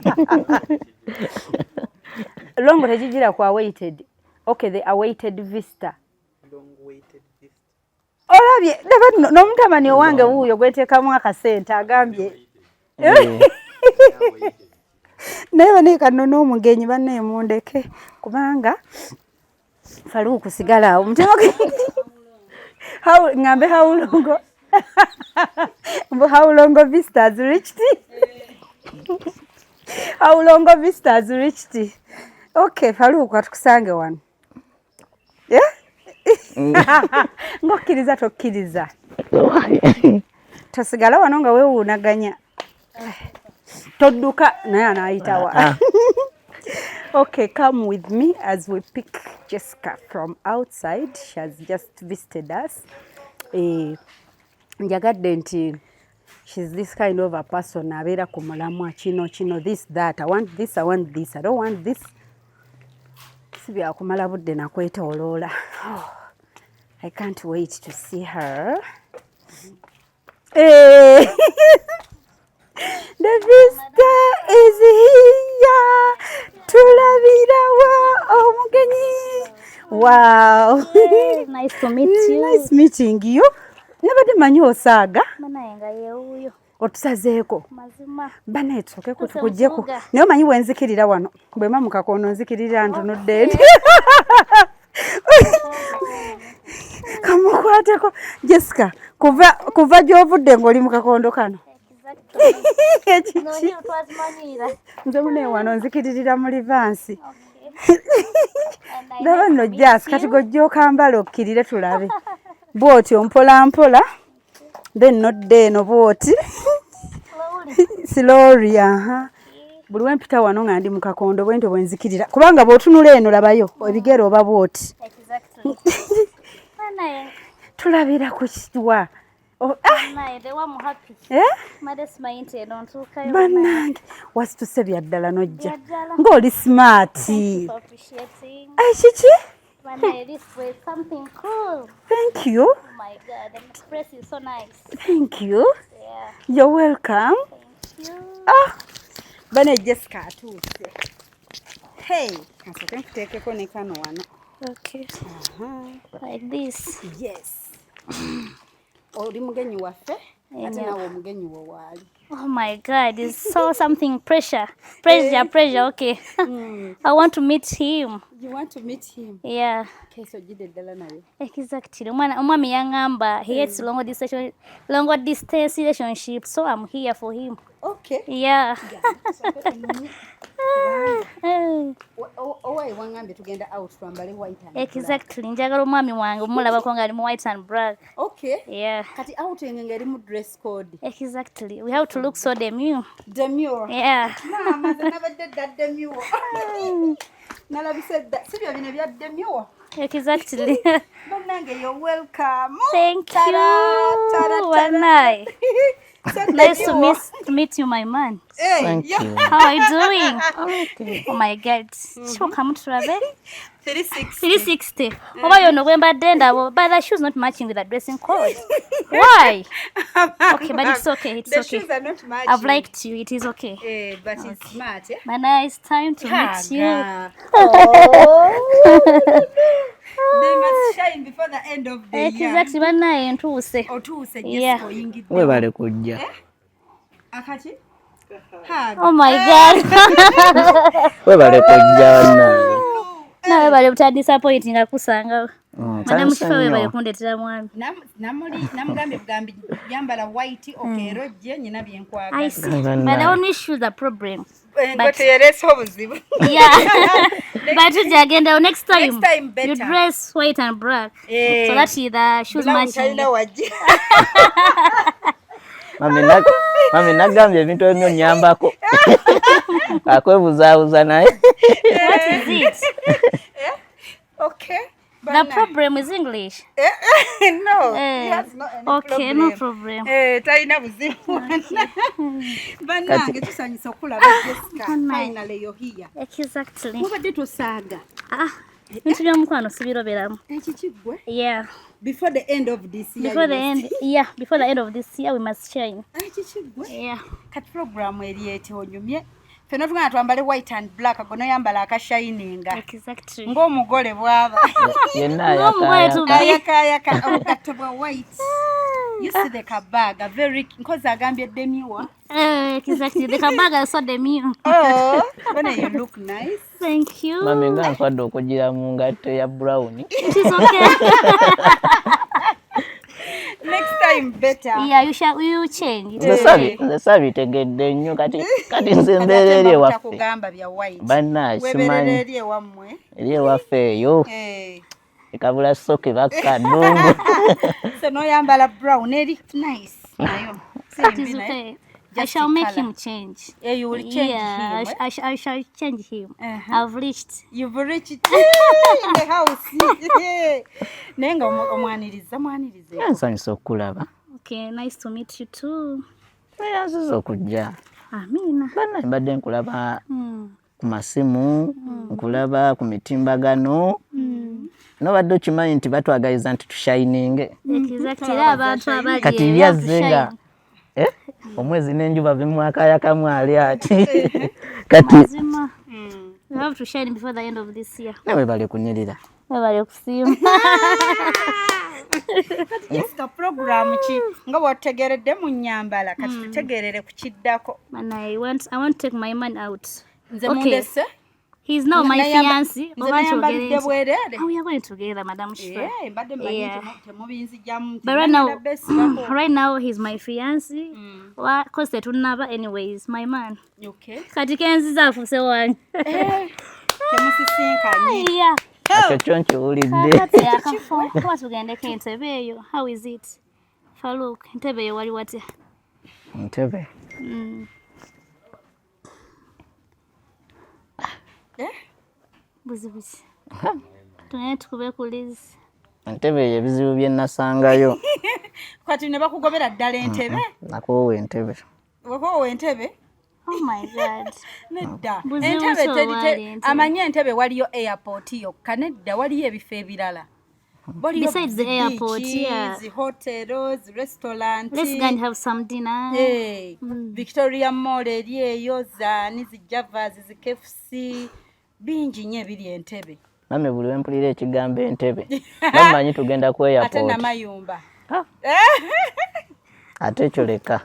Speaker 2: Long tekigira ku awaited. Okay, the awaited vista. Olabye n'omutabani owange wuuyo gweteekamu akasente agambye. Naye bane kano n'omugenyi bannaye mundeke kubanga Faluuku sigala awo omutima ngambe how long, mbu how long vista has reached, how long vista has reached. Okay, Faluuku, atukusange wano ng'okkiriza tokkiriza tosigala wano nga weewuunaganya, todduka naye anaayitawa. Okay, come with me as we pick Jessica from outside. She has just visited us. Njagadde nti she's this kind of a person abeera ku mulamwa kino kino, this, that, I want this, I want this, I don't want this. Si byakumala budde nakwetooloola. Oh, I can't wait to see her. Hey. The visitor is here. Tulabirawa omugenyi. Wow.
Speaker 6: Hey, nice to meet you.
Speaker 2: Nice meeting you. Nabadde manyi osaaga.
Speaker 6: Banaye nga yewuuyo.
Speaker 2: Otusazeeko.
Speaker 6: Mazima.
Speaker 2: Banaye tusooke
Speaker 6: Tuse
Speaker 2: tukuggyeko.
Speaker 6: mukibuga.
Speaker 2: Naye omanyi bwe nzikirira wano. Bwe mba mu kakono nzikirira ntunudde nti. Kamukwateko. Jessica, kuva gy'ovudde ng'oli mu kakondo kano.
Speaker 6: Exactly.
Speaker 2: Ekiki?
Speaker 6: Nonye twazimanyiira.
Speaker 2: Nze mune wano nzikiririra mu reverse.
Speaker 6: Okay.
Speaker 2: Ndaba nno Jas, kati gojja okambala okkirire tulabe. Bw'otyo mpola mpola, then nodda eno bw'oti. Slowly, aha. Buli we mpita wano nga ndi mu kakondo bwe ntyo bwe nzikirira. Kubanga bw'otunula eno labayo ebigere oba bw'oti.
Speaker 6: Exactly. Banaye,
Speaker 2: Tulabira ku kiwa. Oh, ah,
Speaker 6: banaye, the one happy.
Speaker 2: Eh?
Speaker 6: Mbadde simanyi nti eno ntuukayo.
Speaker 2: Bannange wasituse bya ddala n'ojja.
Speaker 6: Bya ddala.
Speaker 2: Ng'oli smart.
Speaker 6: Thank you for appreciating.
Speaker 2: Ai kiki?
Speaker 6: Banaye, this was something cool.
Speaker 2: Thank you.
Speaker 6: Oh my God, the express is so nice.
Speaker 2: Thank you.
Speaker 6: Yeah,
Speaker 2: You're welcome.
Speaker 6: thank you.
Speaker 2: Ah, bane Jessica atuuse. Hey, kansooke nkuteekeko ne kano wano.
Speaker 6: Okay. Like this.
Speaker 2: Yes. Oli mugenyi waffe ate
Speaker 6: Yeah.
Speaker 2: nawe omugenyi wo waali.
Speaker 6: Oh my God, it's so something pressure. Pressure, pressure, okay. I want to meet him.
Speaker 2: You want to meet him?
Speaker 6: Yeah.
Speaker 2: Keeso ojjidde ddala naye.
Speaker 6: Exactly. Omwana omwami yaŋŋamba he hates long distance relationship, so I'm here for him.
Speaker 2: Okay.
Speaker 6: Yeah.
Speaker 2: Owaye waŋŋambye tugenda out twambale white and black.
Speaker 6: Exactly. Njagala omwami wange omulabako ng'ali mu white and black.
Speaker 2: Okay.
Speaker 6: Yeah.
Speaker 2: Kati outing ng'eri mu dress code.
Speaker 6: Exactly. We have to look so demure.
Speaker 2: Demure.
Speaker 6: Yeah.
Speaker 2: Maama nze nabadde dda demure. Nalabise dda. Si byo bino ebya demure.
Speaker 6: Exactly.
Speaker 2: Bannange, you're welcome.
Speaker 6: Thank
Speaker 2: Tada,
Speaker 6: you.
Speaker 2: tada, tada.
Speaker 6: Wanai.
Speaker 2: So
Speaker 6: Nice to
Speaker 2: demure.
Speaker 6: meet you, my man.
Speaker 2: Hey,
Speaker 3: Thank
Speaker 2: yeah.
Speaker 3: you.
Speaker 6: How are you doing? Oh my God. Kyukamu tulabe.
Speaker 2: 360.
Speaker 6: 360. Oba yono gwe mbadde ndaba, but the shoes not matching with the dressing code. Why? Okay, but it's okay. It's
Speaker 2: The
Speaker 6: okay.
Speaker 2: shoes are not matching.
Speaker 6: I've liked you. It is okay.
Speaker 2: Eh, but it's smart, eh?
Speaker 6: Mana, it's time to meet you.
Speaker 2: Haga. Oh. They must shine before the end of the year.
Speaker 6: Exactly, bannaye ntuuse.
Speaker 2: Otuuse
Speaker 6: Yeah.
Speaker 2: Jessica oyingidde.
Speaker 3: Webale kujja.
Speaker 2: Akaki? Haga.
Speaker 6: Oh my God.
Speaker 3: Webale kujja bannange.
Speaker 6: Nawe bale butadisappointinga kusangawo. Madam Shifa webale kundetera mwami.
Speaker 2: Namugambye bugambi yambala white okerojje nyina byenkwagala.
Speaker 6: I see. But the only issue the problem.
Speaker 2: But yerese obuzibu.
Speaker 6: Yeah. But tujagenda next time.
Speaker 2: Next time better.
Speaker 6: You dress white and black. So that the shoes matching.
Speaker 3: Mami nagambye ebintu ebyo nyambako. Akwebuzaabuza naye.
Speaker 6: What is it?
Speaker 2: Okay.
Speaker 6: The problem is English.
Speaker 2: No. He has no any
Speaker 6: okay,
Speaker 2: problem.
Speaker 6: No problem.
Speaker 2: Talina buzibu. Bannange tusanyusa okulaba Jessica. Finally you're here.
Speaker 6: Exactly.
Speaker 2: Mubadde tosaaga.
Speaker 6: Ah. Bintu by'omukwano sibiroberamu.
Speaker 2: Ekiki ggwe?
Speaker 6: Yeah.
Speaker 2: Before the end of this year.
Speaker 6: Before the end, yeah, before the end of this year we must shine.
Speaker 2: Ekiki ggwe?
Speaker 6: Yeah.
Speaker 2: Kati program eri eti onyumye. Fenna tugenda twambale white and black gono yambala akashininga.
Speaker 6: Exactly.
Speaker 2: Ng'omugole bw'aba.
Speaker 3: Yenna
Speaker 2: ayakaayaka obugatto bwa white. You see the kabaga very nkozi agambye demure.
Speaker 6: Exactly. The kabaga so demure.
Speaker 2: Oh, when you look nice.
Speaker 6: Thank you.
Speaker 3: Mami nga nkwadde okugira mu ngatto ya brown.
Speaker 6: It is okay.
Speaker 2: Next time better.
Speaker 6: Yeah, you shall you change.
Speaker 3: Nze sabitegedde nnyo kati nze mbeera eri ewaffe.
Speaker 2: Kugamba bya white.
Speaker 3: Banna simanyi.
Speaker 2: Eri ewammwe.
Speaker 3: Eri ewaffe eyo. Ekabula soke bakka ddungu.
Speaker 2: So noyambala brown eri nice. Nayo.
Speaker 6: It is okay. I shall make him change.
Speaker 2: Yeah, you will change
Speaker 6: him.
Speaker 2: Eh?
Speaker 6: I shall change him. I've reached.
Speaker 2: You've reached in the house. Naye nga omwaniriza mwanirize.
Speaker 3: Nsanyusa okulaba.
Speaker 6: Okay, nice to meet you too.
Speaker 3: Nzize okujja.
Speaker 6: Amina.
Speaker 3: Banna mbadde nkulaba ku masimu, nkulaba ku mitimbagano. Nobadde okimanyi nti batwagaliza nti tushininge.
Speaker 6: Exactly. Abantu abali.
Speaker 3: Kati byazze nga omwezi n'enjuba bimwakayakamu ali ati. Kati
Speaker 6: we have to shine before the end of this year.
Speaker 3: Nawe bali kunyirira.
Speaker 6: Bali kusiima.
Speaker 2: Kati Jessica program ki nga bw'otegeeredde mu nnyambala kati tutegeerere ku kiddako.
Speaker 6: Man, I want to take my man out.
Speaker 2: Nze mundese.
Speaker 6: He's now my fiancé.
Speaker 2: Nze nayambalidde bwereere.
Speaker 6: Oh, we are going together, Madam Shifa.
Speaker 2: Eh, mbadde mmanyi temubinzijjamu.
Speaker 6: But right now he's my fiancé. Wa cause tetunnaba anyways, my man.
Speaker 2: Okay.
Speaker 6: Kati kenziza afuuse wange.
Speaker 2: Temusisinkanye.
Speaker 6: Yeah.
Speaker 3: Ekyo kyo nkiwulidde.
Speaker 6: Kati akafo kuba tugendeko entebe eyo. How is it? Farouk, entebe eyo wali watya?
Speaker 3: Entebe.
Speaker 6: Buzibu ki? Tugende tukube ku Liz.
Speaker 3: Entebe eyo ebizibu bye nasangayo.
Speaker 2: Kati ne bakugobera ddala entebe?
Speaker 3: Nakoowa entebe.
Speaker 2: Wakoowa entebe?
Speaker 6: Oh my God.
Speaker 2: Nedda. Entebe amanyi entebe waliyo airport yokka nedda waliyo ebifo ebirala.
Speaker 6: Besides the airport, yeah.
Speaker 2: The hotels, restaurants.
Speaker 6: Let's go and have some dinner.
Speaker 2: Hey, Victoria Mall eri eyo zaani zi Javas zi KFC bingi nnyo ebiri entebe.
Speaker 3: Namme buli wempulira ekigambo entebe. Namanyi tugenda ku airport.
Speaker 2: Ate namayumba.
Speaker 3: Ate ekyo leka.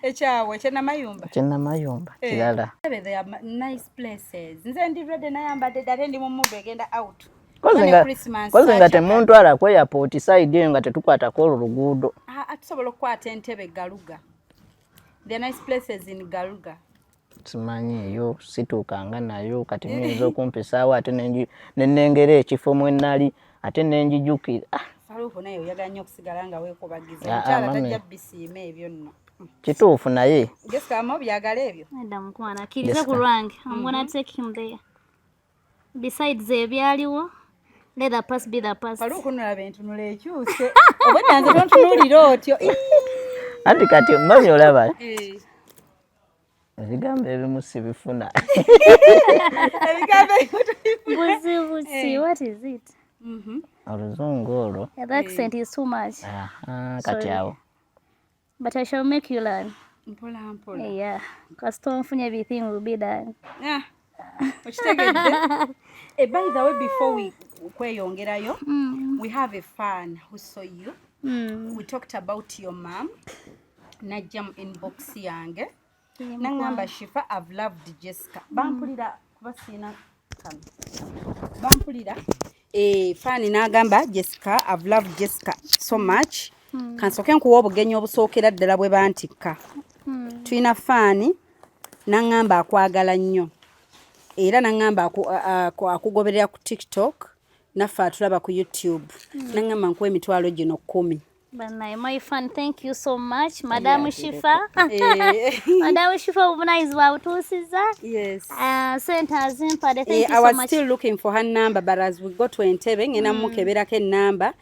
Speaker 2: Ekyawe ekyenamayumba.
Speaker 3: Ekyenamayumba kirala.
Speaker 2: They are nice places. Nze ndi ready nayambadde ate ndi mu mood egenda out.
Speaker 3: Kozi nga temuntwala ku airport side eyo nga tetukwatako olwo luguudo.
Speaker 2: Tusobola okukwata entebe Galuga. There are nice places in Galuga.
Speaker 3: Simanyi eyo situukanga nayo kati muyinza okumpisaawo ate ne nnengera ekifo mwe nnali ate ne njijukira.
Speaker 2: Faruku naye oyagala nnyo okusigala nga weekubagiza. Omukyala tajja bisiima ebyo nno.
Speaker 3: Kituufu naye.
Speaker 2: Jessica ama obyagala ebyo?
Speaker 6: Nedda mukwano akkirize ku lwange. I'm gonna take him there. Besides ebyaliwo, let the past be the past.
Speaker 2: Faruku nolaba entunula ekyuse. Obwedda nze tontunuulira otyo.
Speaker 3: Anti kati mami olaba. Ebigambo ebimu sibifuna.
Speaker 2: Ebigambo ebimu tobifuna.
Speaker 6: Buzibu ki? What is it?
Speaker 3: Oluzungu olwo.
Speaker 6: The accent is too much.
Speaker 3: Kati awo.
Speaker 6: But I shall make you learn.
Speaker 2: Mpola mpola.
Speaker 6: Yeah. Kasita onfunye everything will be done.
Speaker 2: Okitegedde? By the way, before we kweyongerayo, we have a fan who saw you. We talked about your mom. Najja mu inbox yange. Nangamba Shifa, I've loved Jessica. Bampulira kuba siina Kano bampulira. Fan n'agamba, "Jessica, I've loved Jessica so much." Kansooke nkuwa obugenyi obusookera ddala bwe bantikka. Tulina fan n'aŋŋamba akwagala nnyo, era n'aŋŋamba akugoberera ku TikTok, naffe atulaba ku YouTube. N'aŋŋamba nkuwa 100,000.
Speaker 6: Banaye, my fan, thank you so much, Madam Shifa. Madam Shifa, obuvunanyizibwa butuusiza.
Speaker 2: Yes.
Speaker 6: Sente azimpadde. Thank you
Speaker 2: I
Speaker 6: so
Speaker 2: was
Speaker 6: much.
Speaker 2: still looking for her number, but as we go to Entebbe, ngenda mukeberako enamba,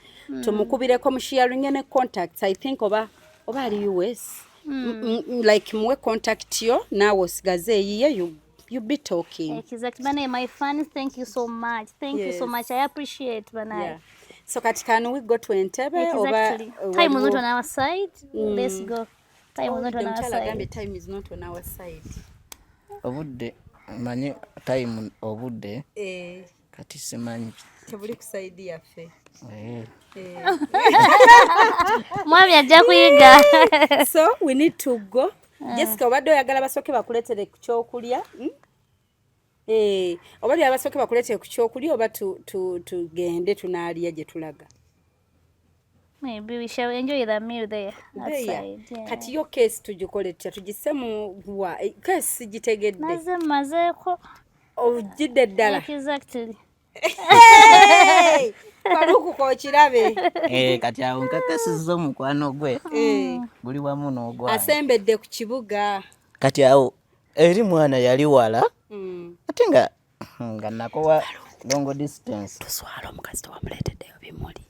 Speaker 2: tumukubireko, musharinge ne contacts. I think oba ali US. Like muwe contact yo, naawe osigaze eyiye, you be talking.
Speaker 6: Exactly. Banaye, my fans, thank you so much. Thank you so much. I appreciate, banaye.
Speaker 2: Yeah. So kati can we go to Entebbe oba
Speaker 6: Exactly. Time is not
Speaker 2: waliwo-
Speaker 6: on our side. Let's go. Time is not on our
Speaker 2: Omukyala agambye
Speaker 6: side.
Speaker 2: time is not on our side.
Speaker 3: Obudde, manyi time, obudde kati simanyi.
Speaker 2: Tebuli ku side yaffe.
Speaker 6: Mwami ajja kuyiga.
Speaker 2: So we need to go. Jessica, obadde oyagala basooke bakuleetere ku kyokulya? Hmm? Obadde oyagala basooke bakuleetere ku kyokulya oba tugende tunaalya gye tulaga?
Speaker 6: Maybe we shall enjoy the meal there
Speaker 2: There.
Speaker 6: outside. Yeah.
Speaker 2: Kati yo case tugikole tutya? Tugisse mu wa? Case sigitegedde.
Speaker 6: Naze mmazeeko.
Speaker 2: Ogidde ddala?
Speaker 6: Exactly.
Speaker 2: Hey! Faluku kookirabe.
Speaker 3: Kati awo nkakasizza omukwano gwe guli wamu n'ogwange.
Speaker 2: Asembedde ku kibuga.
Speaker 3: Kati awo eri mwana yali wala, ate nga nakowa long distance.
Speaker 2: Tuswala, omukazi tewamuleeteddeyo bimuli.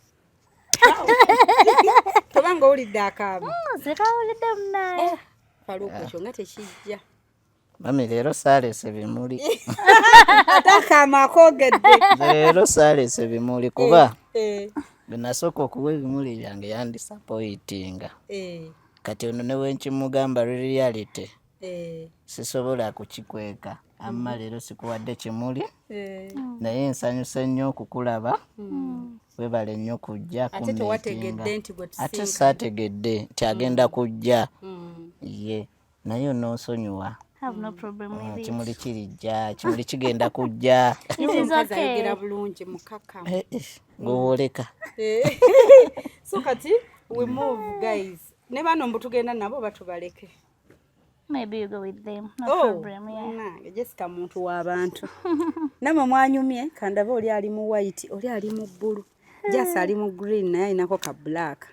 Speaker 2: Tobanga owulidde akaama.
Speaker 6: Zikawulidde munaye.
Speaker 2: Faluku, ekyo nga tekijja.
Speaker 3: Mami, leero saaleese bimuli.
Speaker 2: Ate akaama akoogedde.
Speaker 3: Leero saaleese bimuli kuba bwe nasooka okuwa ebimuli byange yandisappointinga. Kati ono ne wenkimugamba, reality sisobola kukikweka, amma leero sikuwadde kimuli, naye nsanyuse nnyo okukulaba. Webale nnyo kujja
Speaker 2: Ate tewategedde
Speaker 3: kummeetinga.
Speaker 2: nti gwe
Speaker 3: Ate
Speaker 2: tusinkana.
Speaker 3: saategedde nti agenda kujja ye, naye onoonsonyiwa.
Speaker 6: Have no problem with it.
Speaker 3: Kimuli kirijja, kimuli kigenda kujja.
Speaker 6: It is
Speaker 2: Omukazi
Speaker 6: okay.
Speaker 2: ayogera bulungi, mukakamu.
Speaker 3: Gwewooleka.
Speaker 2: So kati we move, guys. Ne bano mbu tugenda nabo batubaleke?
Speaker 6: Maybe you go with them. No
Speaker 2: Oh,
Speaker 6: problem, yeah.
Speaker 2: Nange Jessica muntu w'abantu. Nammwe mwanyumye, kandabe oli ali mu white, oli ali mu bbulu, Jasi ali mu green, naye alinako ka black.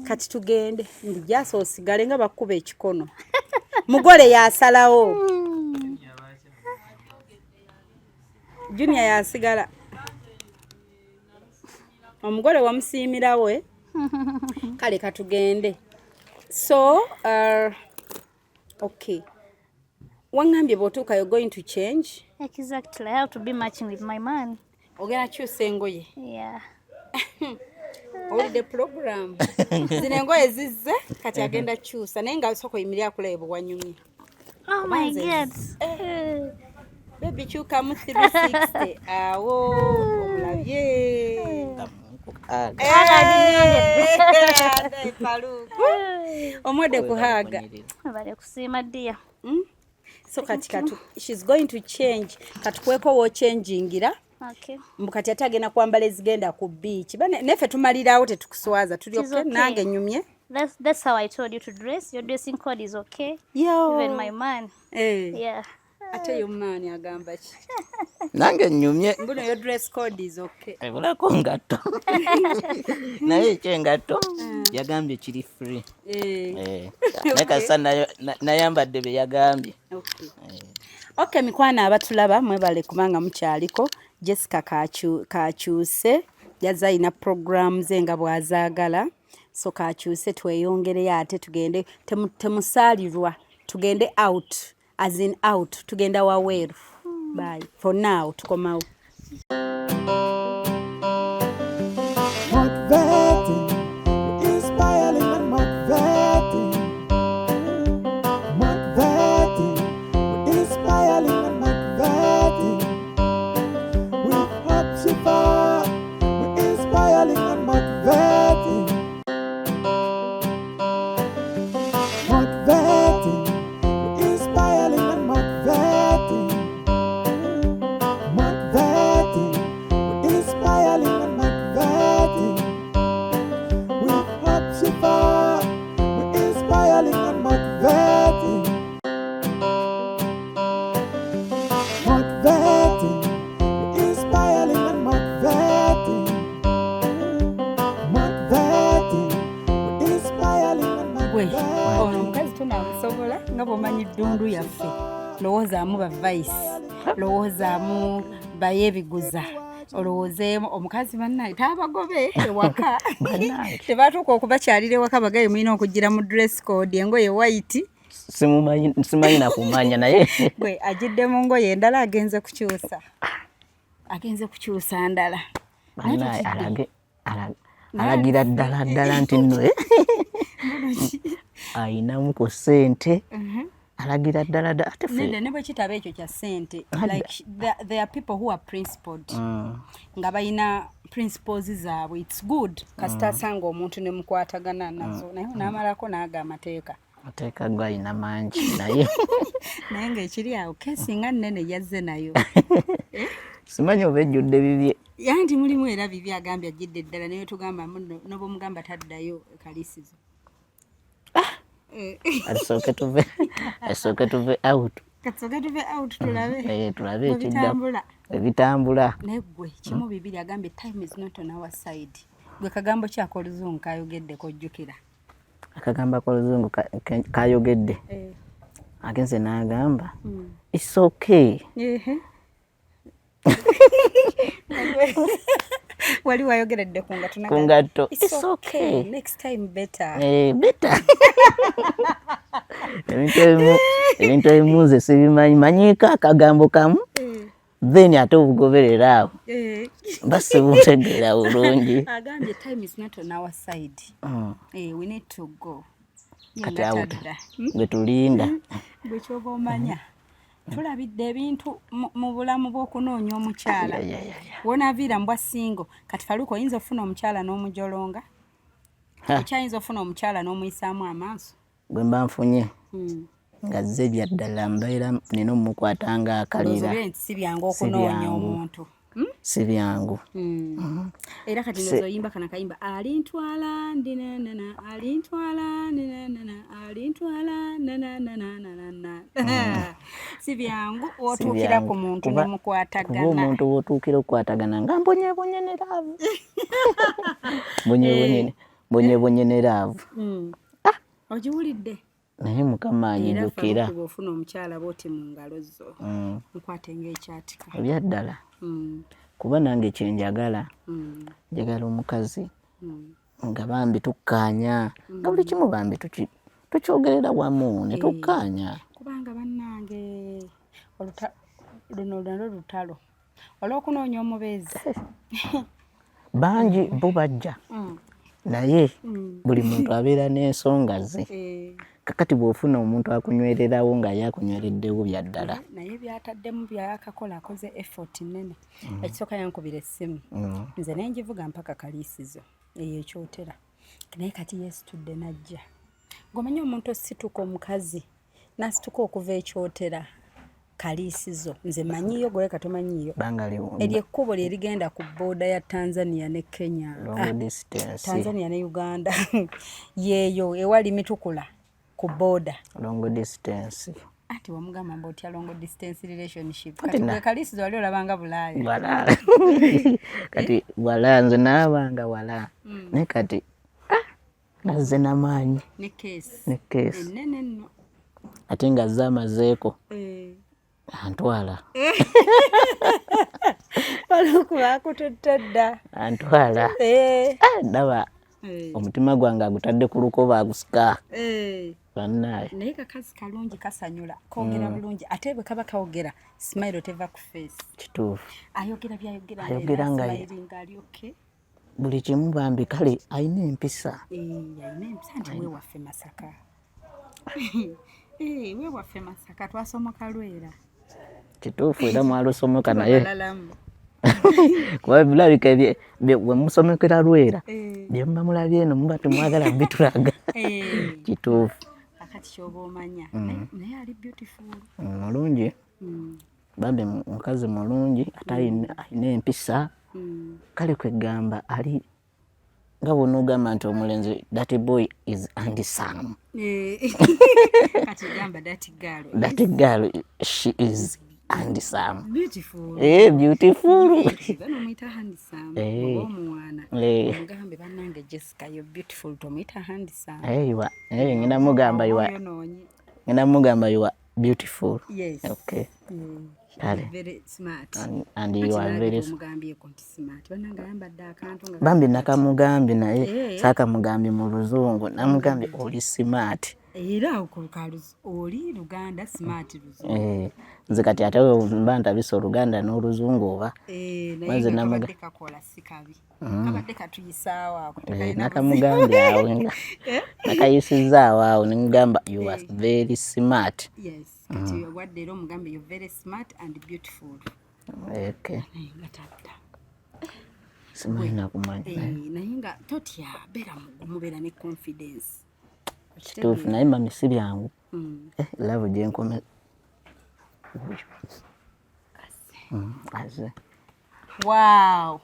Speaker 2: Kati tugende, ndi Jasi osigale nga bakkuba ekikono. Mugole yasalawo. Junior yasigala. Omugole wamusiimirawe. Kale katugende. So, okay. Waŋŋambye bw'otuuka you're going to change.
Speaker 6: Exactly. I have to be matching with my man.
Speaker 2: Ogenda kyusa engoye.
Speaker 6: Yeah.
Speaker 2: Owulidde program. Zino engoye zizze, kati agenda kyusa, naye nga sooka oyimirire akulabe bwe wanyumye.
Speaker 6: Oh my God.
Speaker 2: Baby, kyukamu 360 awo omulabye. Eh, Faluku. Omwedde kuhaaga.
Speaker 6: Bale kusiima, dear.
Speaker 2: So kati katu she's going to change. Katukweko w'ochangingira.
Speaker 6: Okay.
Speaker 2: Mbu kati ate agenda kwambala ezigenda ku beach. Bane neffe tumalirawo, tetukuswaza, tuli
Speaker 6: It is
Speaker 2: okay.
Speaker 6: okay.
Speaker 2: Nange nyumye.
Speaker 6: That's how I told you to dress. Your dressing code is okay.
Speaker 2: Yo.
Speaker 6: Even my man. Yeah.
Speaker 2: Ate yo man agamba ki?
Speaker 3: Nange nnyumye.
Speaker 2: Mbuno your dress code is okay.
Speaker 3: Ebulako ngatto, naye ekyengatto yagambye kiri free. Naye kasita nayambadde bye yagambye.
Speaker 2: Okay, mikwano abatulaba, mwebale kubanga mukyaliko. Jessica kakyuse, yazze alina program ze nga bw'azaagala. So kakyuse tweyongereyo ate tugende, temusaalirwa, tugende out, as in out, tugenda waweeru. Bye for now, tukomawo.
Speaker 7: Motivating, inspiring and motivating. Motivating, inspiring and motivating. With Hope Shifa, we inspiring and motivating. Motivating, inspiring and motivating.
Speaker 2: Ddundu yaffe, lowoozaamu ba vice, lowoozaamu bayebiguza, olowoozeemu omukazi. Bannaye, taabagobe ewaka, tebatuuka okubakyalira ewaka, bagaye mulina okugira mu dress code, engoye white.
Speaker 3: Simanyi nakumanya naye.
Speaker 2: Gwe ajidde mu ngoye endala, agenze kukyusa, agenze kukyusa ndala.
Speaker 3: Banaye, alagira ddala ddala nti nno eh, ayinamu ku ssente, alagira ddala ddala ate
Speaker 2: Nedda, ne bwe kitaba ekyo kya ssente, like there are people who are principled, nga balina principles zaabwe. It's good kasita asanga omuntu ne mukwatagana nazo, naye n'amalako n'aga amateeka.
Speaker 3: Amateeka go ayina mangi naye.
Speaker 2: Naye ng'ekiri awo, case nga nnene yazze nayo.
Speaker 3: Simanyi oba ejjudde bibye.
Speaker 2: Yanti mulimu era bibi, agambye ajjidde eddala, naye tugamba muno nobwomugamba taddayo kalisizo.
Speaker 3: Asooke tuve out.
Speaker 2: Kasooke tuve out, tulabe.
Speaker 3: Eh, tulabe
Speaker 2: bwe
Speaker 3: ekidda.
Speaker 2: Bitambula.
Speaker 3: Ebitambula.
Speaker 2: Naye gwe kimu bibiri, agambye time is not on our side. Gwe kagambo kyako oluzungu kayogeddeko ojjukira?
Speaker 3: Akagamba k'oluzungu kayogedde, agenze n'agamba it's okay.
Speaker 2: Ehe. Wali wayogeredde ku ngatto.
Speaker 3: Ku ngatto.
Speaker 2: It's
Speaker 3: It's
Speaker 2: okay.
Speaker 3: okay.
Speaker 2: Next time better.
Speaker 3: Eh, better. Ebintu ebimu nze sibimanyi, manyiiko akagambo kamu, then ate obugoberera awo mba sibutegeera bulungi.
Speaker 2: Agambye time is not on our side. Eh, we need to go. Ye
Speaker 3: Kati
Speaker 2: nga
Speaker 3: awo
Speaker 2: tadda.
Speaker 3: gwe tulinda.
Speaker 2: Gwe kyoba omanya, tulabidde ebintu mu bulamu bw'okunoonya omukyala. Wonaaviira mbwa single. Kati Faluka, oyinza ofuna omukyala n'omujolonga? Okyayinza ofuna omukyala n'omuyisaamu amaaso?
Speaker 3: Gwe mba nfunye nga zze bya ddala, mbeera nina omukwata nga akalira.
Speaker 2: Olowooza nti si byangu okunoonya
Speaker 3: byangu.
Speaker 2: omuntu?
Speaker 3: Si byangu.
Speaker 2: Era kati ndowooza oyimba kana kayimba, alintwala ndinanana, alintwala ndinanana, alintwala nananananana. Si byangu wotuukira ku muntu
Speaker 3: Kuba
Speaker 2: nemukwatagana.
Speaker 3: omuntu wotuukira okukwatagana nga mbonyebonye ne love, mbonyebonye, mbonyebonye ne love.
Speaker 2: Ogiwulidde?
Speaker 3: Naye Mukama
Speaker 2: Era
Speaker 3: anyijukira.
Speaker 2: Faruku, bw'ofuna omukyala bwoti mu ngalo zo, mukwate ng'ekyatika.
Speaker 3: Ebyaddala. Kuba nange kyenjagala, njagala omukazi nga bambi tukkaanya, nga buli kimu bambi tukyogerera wamu ne tukkaanya.
Speaker 2: Kubanga bannange, luno nalwo lutalo olw'okunoonya omubeezi.
Speaker 3: Bangi bo bajja, naye buli muntu abeera n'ensonga ze. Kakati bw'ofuna omuntu akunywererawo nga ye akunywereddewo bya ddala.
Speaker 2: Naye byataddemu byakakola, akoze effort nnene. Ekisooka yankubira essimu, nze nenjivuga mpaka Kaliisizo eyo ekyotera, naye kati yeesitudde najja. Ng'omanyi omuntu osituka, omukazi n'asituka okuva ekyotera Kaliisizo, nze manyiyo, gwe katomanyiyo.
Speaker 3: Banga
Speaker 2: Eryo ekkubo lye ligenda ku border ya Tanzania ne Kenya.
Speaker 3: Long
Speaker 2: Ah,
Speaker 3: distance.
Speaker 2: Tanzania ne Uganda, yeeyo ewali mitukula ku border.
Speaker 3: Long distance.
Speaker 2: Anti wamugamba mbu otya long distance relationship.
Speaker 3: Kati
Speaker 2: Kati gwe Kaliisizo wali olabanga Bulaaya.
Speaker 3: Wala, kati wala, nze naabanga wala, naye kati ah, nazze namaanyi.
Speaker 2: Ne case.
Speaker 3: Ne case.
Speaker 2: Ennene nno.
Speaker 3: Ate nga azze amazeeko. Antwala.
Speaker 2: Faluku bakututte dda.
Speaker 3: Antwala. Ah, ndaba omutima gwange agutadde ku lukoba, agusika. Bannaaye.
Speaker 2: Naye kakazi kalungi, kasanyula, kogera bulungi, ate bwe kaba kawogera, smile teva ku face.
Speaker 3: Kituufu.
Speaker 2: Ayogera byayogera.
Speaker 3: Ayogera nga
Speaker 2: smiling, ali okay.
Speaker 3: Buli kimu bambi, kale alina empisa.
Speaker 2: Eh, alina empisa nti wewaffe Masaka. Eh, wewaffe Masaka, twasomoka Lwera.
Speaker 3: Kituufu, era mwalusomoka naye.
Speaker 2: Tubabalalamu.
Speaker 3: Kuba bulabika bwe musomekera Lwera, bye muba mulabye eno muba temwagala bitulaga. Kituufu.
Speaker 2: Akati kyoba omanya, naye ali beautiful.
Speaker 3: Mulungi. Bambi mukazi mulungi, ate alina empisa. Kale kwegamba ali nga bw'onoogamba nti omulenzi, that boy is handsome.
Speaker 2: Kati gamba that girl.
Speaker 3: That girl, she is handsome.
Speaker 2: Beautiful.
Speaker 3: Eh, beautiful.
Speaker 2: Bano omuyita handsome?
Speaker 3: Eh.
Speaker 2: Oba omuwaana, omugambe bannange Jessica, you beautiful, tomuyita handsome.
Speaker 3: Eh, you are, eh, ngenda mugamba you are
Speaker 2: Oyonoonye.
Speaker 3: Ngenda mugamba you are Beautiful.
Speaker 2: Yes.
Speaker 3: Okay. Kale.
Speaker 2: Very smart.
Speaker 3: And you are very
Speaker 2: Omugambyeko nti smart. Bannange ayambadde akantu nga
Speaker 3: Bambi nakamugambye, naye saakamugambye mu Luzungu, namugambye oli smart.
Speaker 2: Era oli Luganda, smart Luzungu.
Speaker 3: Eh, nze kati ate mba ntabisa Oluganda n'Oluzungu oba?
Speaker 2: Eh, naye
Speaker 3: Maze
Speaker 2: nga
Speaker 3: namuga
Speaker 2: kabadde kakola, si kabi. Kabadde katuyisaawo ako.
Speaker 3: Eh, nakamugambye awo nga nakayisizaawo awo, nemugamba you are very smart.
Speaker 2: Yes. Kati wadde era omugambe you're very smart and beautiful.
Speaker 3: Okay.
Speaker 2: Naye nga tadda.
Speaker 3: Simanyi nakumanya.
Speaker 2: Eh, naye nga totya, beera mugumu, beera ne confidence.
Speaker 3: Kituufu, naye mami si byangu. Eh, love gyenkome oyo. Aze.
Speaker 2: Wow.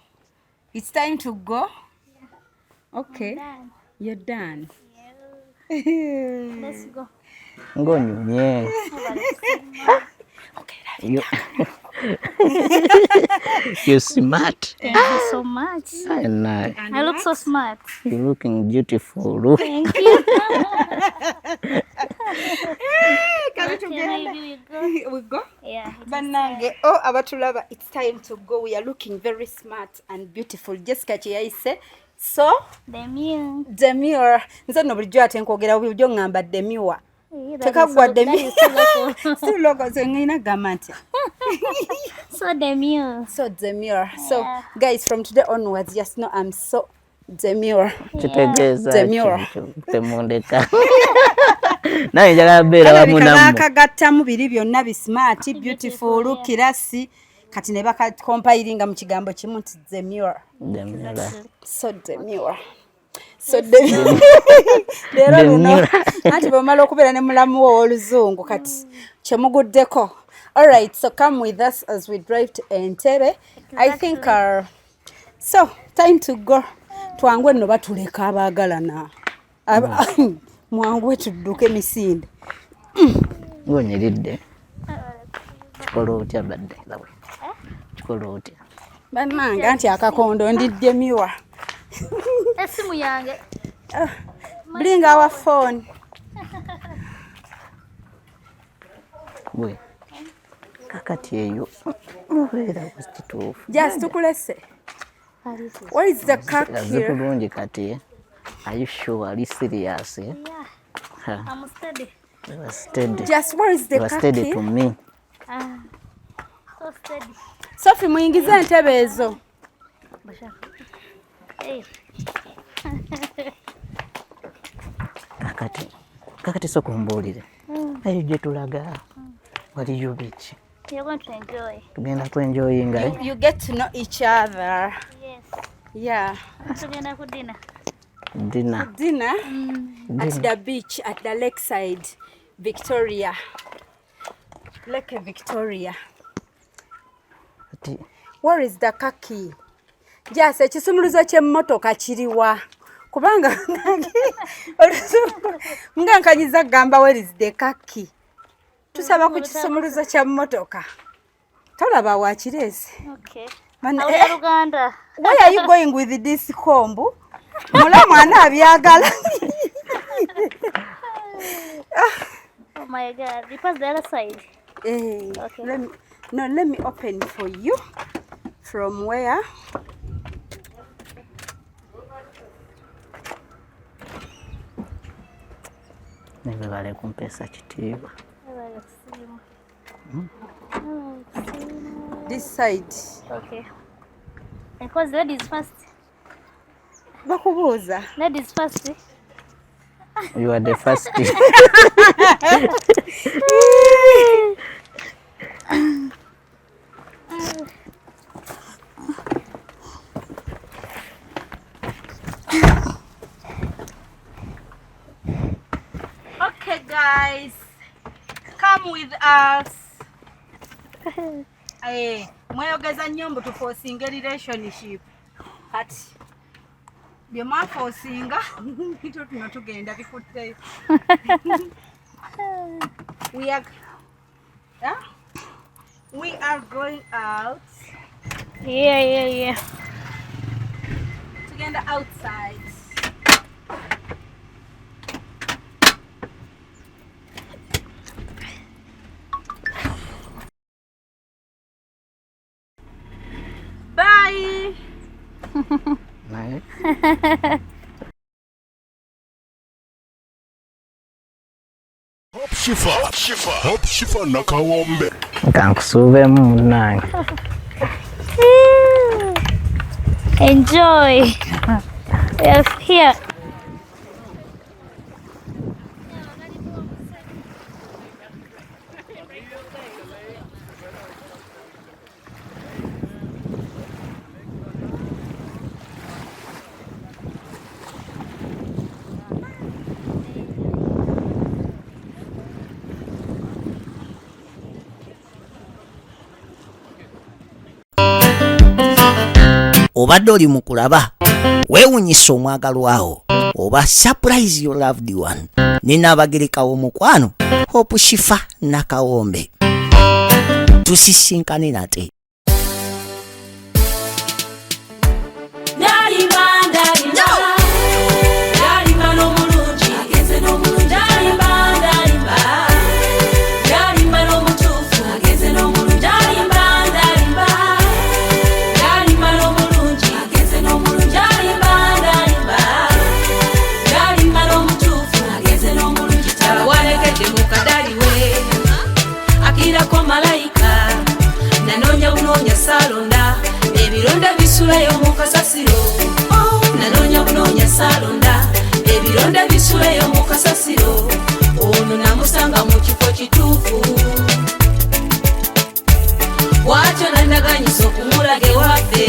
Speaker 2: It's time to go. Okay. You're done.
Speaker 6: Let's go.
Speaker 3: Ng'onyumye. You smart.
Speaker 6: Thank you so much.
Speaker 3: And
Speaker 6: I look so smart.
Speaker 3: You looking beautiful.
Speaker 6: Thank you.
Speaker 2: Kale
Speaker 6: Okay,
Speaker 2: tugende.
Speaker 6: maybe we go.
Speaker 2: We go.
Speaker 6: Yeah.
Speaker 2: Bannange, oh, abatulaba, it's time to go. We are looking very smart and beautiful. Jessica kyeyayise so
Speaker 6: Demure.
Speaker 2: Demure. Nze nno bulijjo ate nkwogera bulijjo ŋŋamba demure.
Speaker 6: Eh, that is
Speaker 2: Tekaggwa.
Speaker 6: so- that is so local.
Speaker 2: Si logo ze ŋŋina gamba nti
Speaker 6: So demure.
Speaker 2: So demure. So guys, from today onwards, just know I'm so demure.
Speaker 3: Kitegeeza
Speaker 2: Demure.
Speaker 3: ki? Temundeka, naye njagala beera wamu
Speaker 2: Kalabika
Speaker 3: nammwe.
Speaker 2: baakagattamu biri byonna bi smart, beautiful, classy, kati ne bakakompilinga mu kigambo kimu nti demure.
Speaker 3: Demure.
Speaker 2: So demure, so demure. Leero luno
Speaker 3: Demure.
Speaker 2: anti bwemala okubeera ne mulamu wo ow'oluzungu, kati kyemuguddeko. Alright, so come with us as we drive to Entebbe. I think so time to go. Twangu nno, batuleka abaagalana. Mwanguwe tudduke emisinde.
Speaker 3: Ng'onyiridde, kikola otya badde lawe, kikola otya?
Speaker 2: Bannange, anti akakondo ndi demure.
Speaker 6: Esimu yange.
Speaker 2: Bring our phone.
Speaker 3: Gwe kakati eyo mubeera kituufu.
Speaker 2: Just tukulese. Where is the car
Speaker 3: Aze
Speaker 2: here?
Speaker 3: bulungi kati. Are you sure? Ali serious, eh?
Speaker 6: Yeah.
Speaker 3: Ha,
Speaker 6: I'm steady.
Speaker 3: you are steady.
Speaker 2: Just where is the
Speaker 3: You are
Speaker 2: car
Speaker 3: steady
Speaker 2: key?
Speaker 3: to me.
Speaker 6: Ah. So steady.
Speaker 2: Sophie, muyingize entebe ezo.
Speaker 6: Hey.
Speaker 3: Kakati sooka ombuulire, eyo gye tulaga waliyo biki?
Speaker 6: You're going to enjoy.
Speaker 3: Tugenda kwenjoyinga, eh?
Speaker 2: You get to know each other.
Speaker 6: Yes.
Speaker 2: Yeah.
Speaker 6: Tugenda ku dinner.
Speaker 3: Dinner.
Speaker 2: Dinner at the beach, at the lakeside, Victoria. Lake Victoria.
Speaker 3: Kati
Speaker 2: Where is the car key? Just ekisumuluzo ky'emmotoka kiriwa? Kubanga nga nkanyiza kugamba where is the car key? Tusaba ku kisumuluzo kya mmotoka. Tolaba wakireese.
Speaker 6: Okay.
Speaker 2: Bana-
Speaker 6: Awulira Luganda.
Speaker 2: Why are you going with this comb? Mulamu anaabyagala.
Speaker 6: Oh my God. You pass the other side.
Speaker 2: Eh,
Speaker 6: Okay.
Speaker 2: let me, no, let me open for you. From where?
Speaker 3: Nebebale kumpeesa kitiibwa.
Speaker 2: This side.
Speaker 6: Okay. Because ladies first.
Speaker 2: Bakubuuza.
Speaker 6: Ladies first.
Speaker 3: You are the first.
Speaker 2: Okay, guys. Come with us. Eh, mweyogeza nnyo mbu tuforcinga relationship. Kati bye mwaforcinga tuno tugenda bikutteyo. We are, huh? We are going out.
Speaker 6: Yeah.
Speaker 2: Tugenda outside.
Speaker 3: Naye
Speaker 4: Hope Shifa Nakawombe.
Speaker 3: Kankusuubemu munnange.
Speaker 6: Enjoy. We are here.
Speaker 1: Obadde oli mu kulaba weewunyisa omwagalwawo oba surprise your loved one ne Nnaabagereka w'omukwano Hope Shifa Nakawombe. Tusisinkane nate.
Speaker 8: Ebironda bisulayo mu kasasiro. Nanoonya bunoonya saalonda. Ebironda bisulayo mu kasasiro. Ono namusanga mu kifo kituufu. Bw'atyo nandaganyisa okumulaga ewaffe.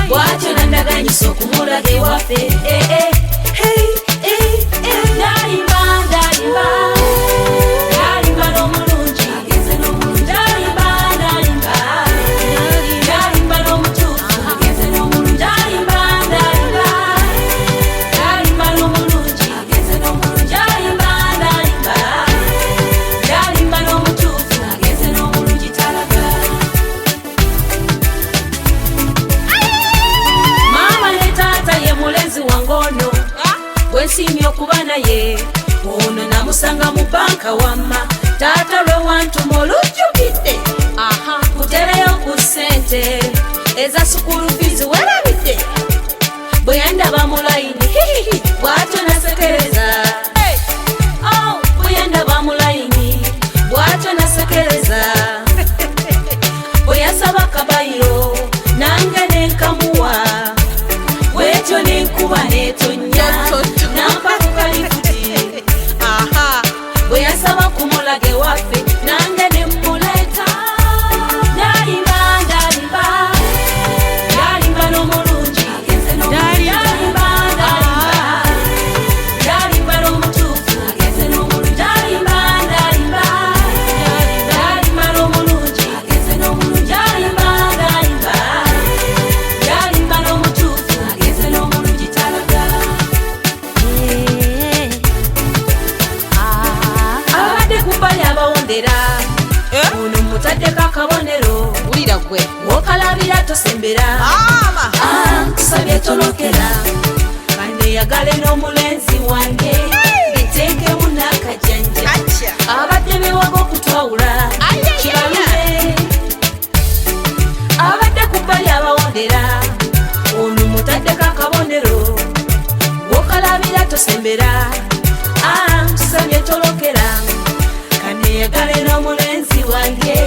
Speaker 8: Bw'atyo nandaganyisa okumulaga ewaffe. Ndalimba, ndalimba. Ndalimba n'omulungi. Ndalimba, ndalimba. Ndalimba n'omutuufu. Ndalimba, ndalimba. Ndalimba n'omulungi. Ndalimba, ndalimba. Ndalimba n'omutuufu. Talaga. Maama ne taata ye mulenzi wange ono gwe nsiimye okuba naye. Ono namusanga mu banka wamma. Taata lwe wantuma olujjukidde. Kutereyo ku ssente eza sukulu fiizi werabidde. Bwe yandaba mu layini hihihi bw'atyo nasekereza. Bwe yandaba mu layini bw'atyo nasekereza. Bwe yasaba kabayiro nange ne nkamuwa. Bw'etyo ne nkuba n'etonnya nampa ku kalifuti. Bwe yasaba kumulaga ewaffe nange ne mmuleeta. Ndalimba, ndalimba. Ndalimba n'omulungi. Ndalimba, ndalimba. Ndalimba n'omutuufu. Ndalimba, ndalimba. Ndalimba n'omulungi. Ndalimba, ndalimba. Ndalimba n'omutuufu. Talaga. Abadde ku bbali abawondera. Ono mutaddeko akabonero.
Speaker 9: Wulira gwe.
Speaker 8: W'okalabira tosembera. Tusabye tolokera. Kaneyagale n'omulenzi wange. Nteekemu n'akajanja. Abadde beewaga okutwawula. Kibalume. Abadde ku bbali abawondera. Ono mutaddeko akabonero. W'okalabira tosembera. Tusabye tolokera. Kaneyagale n'omulenzi wange.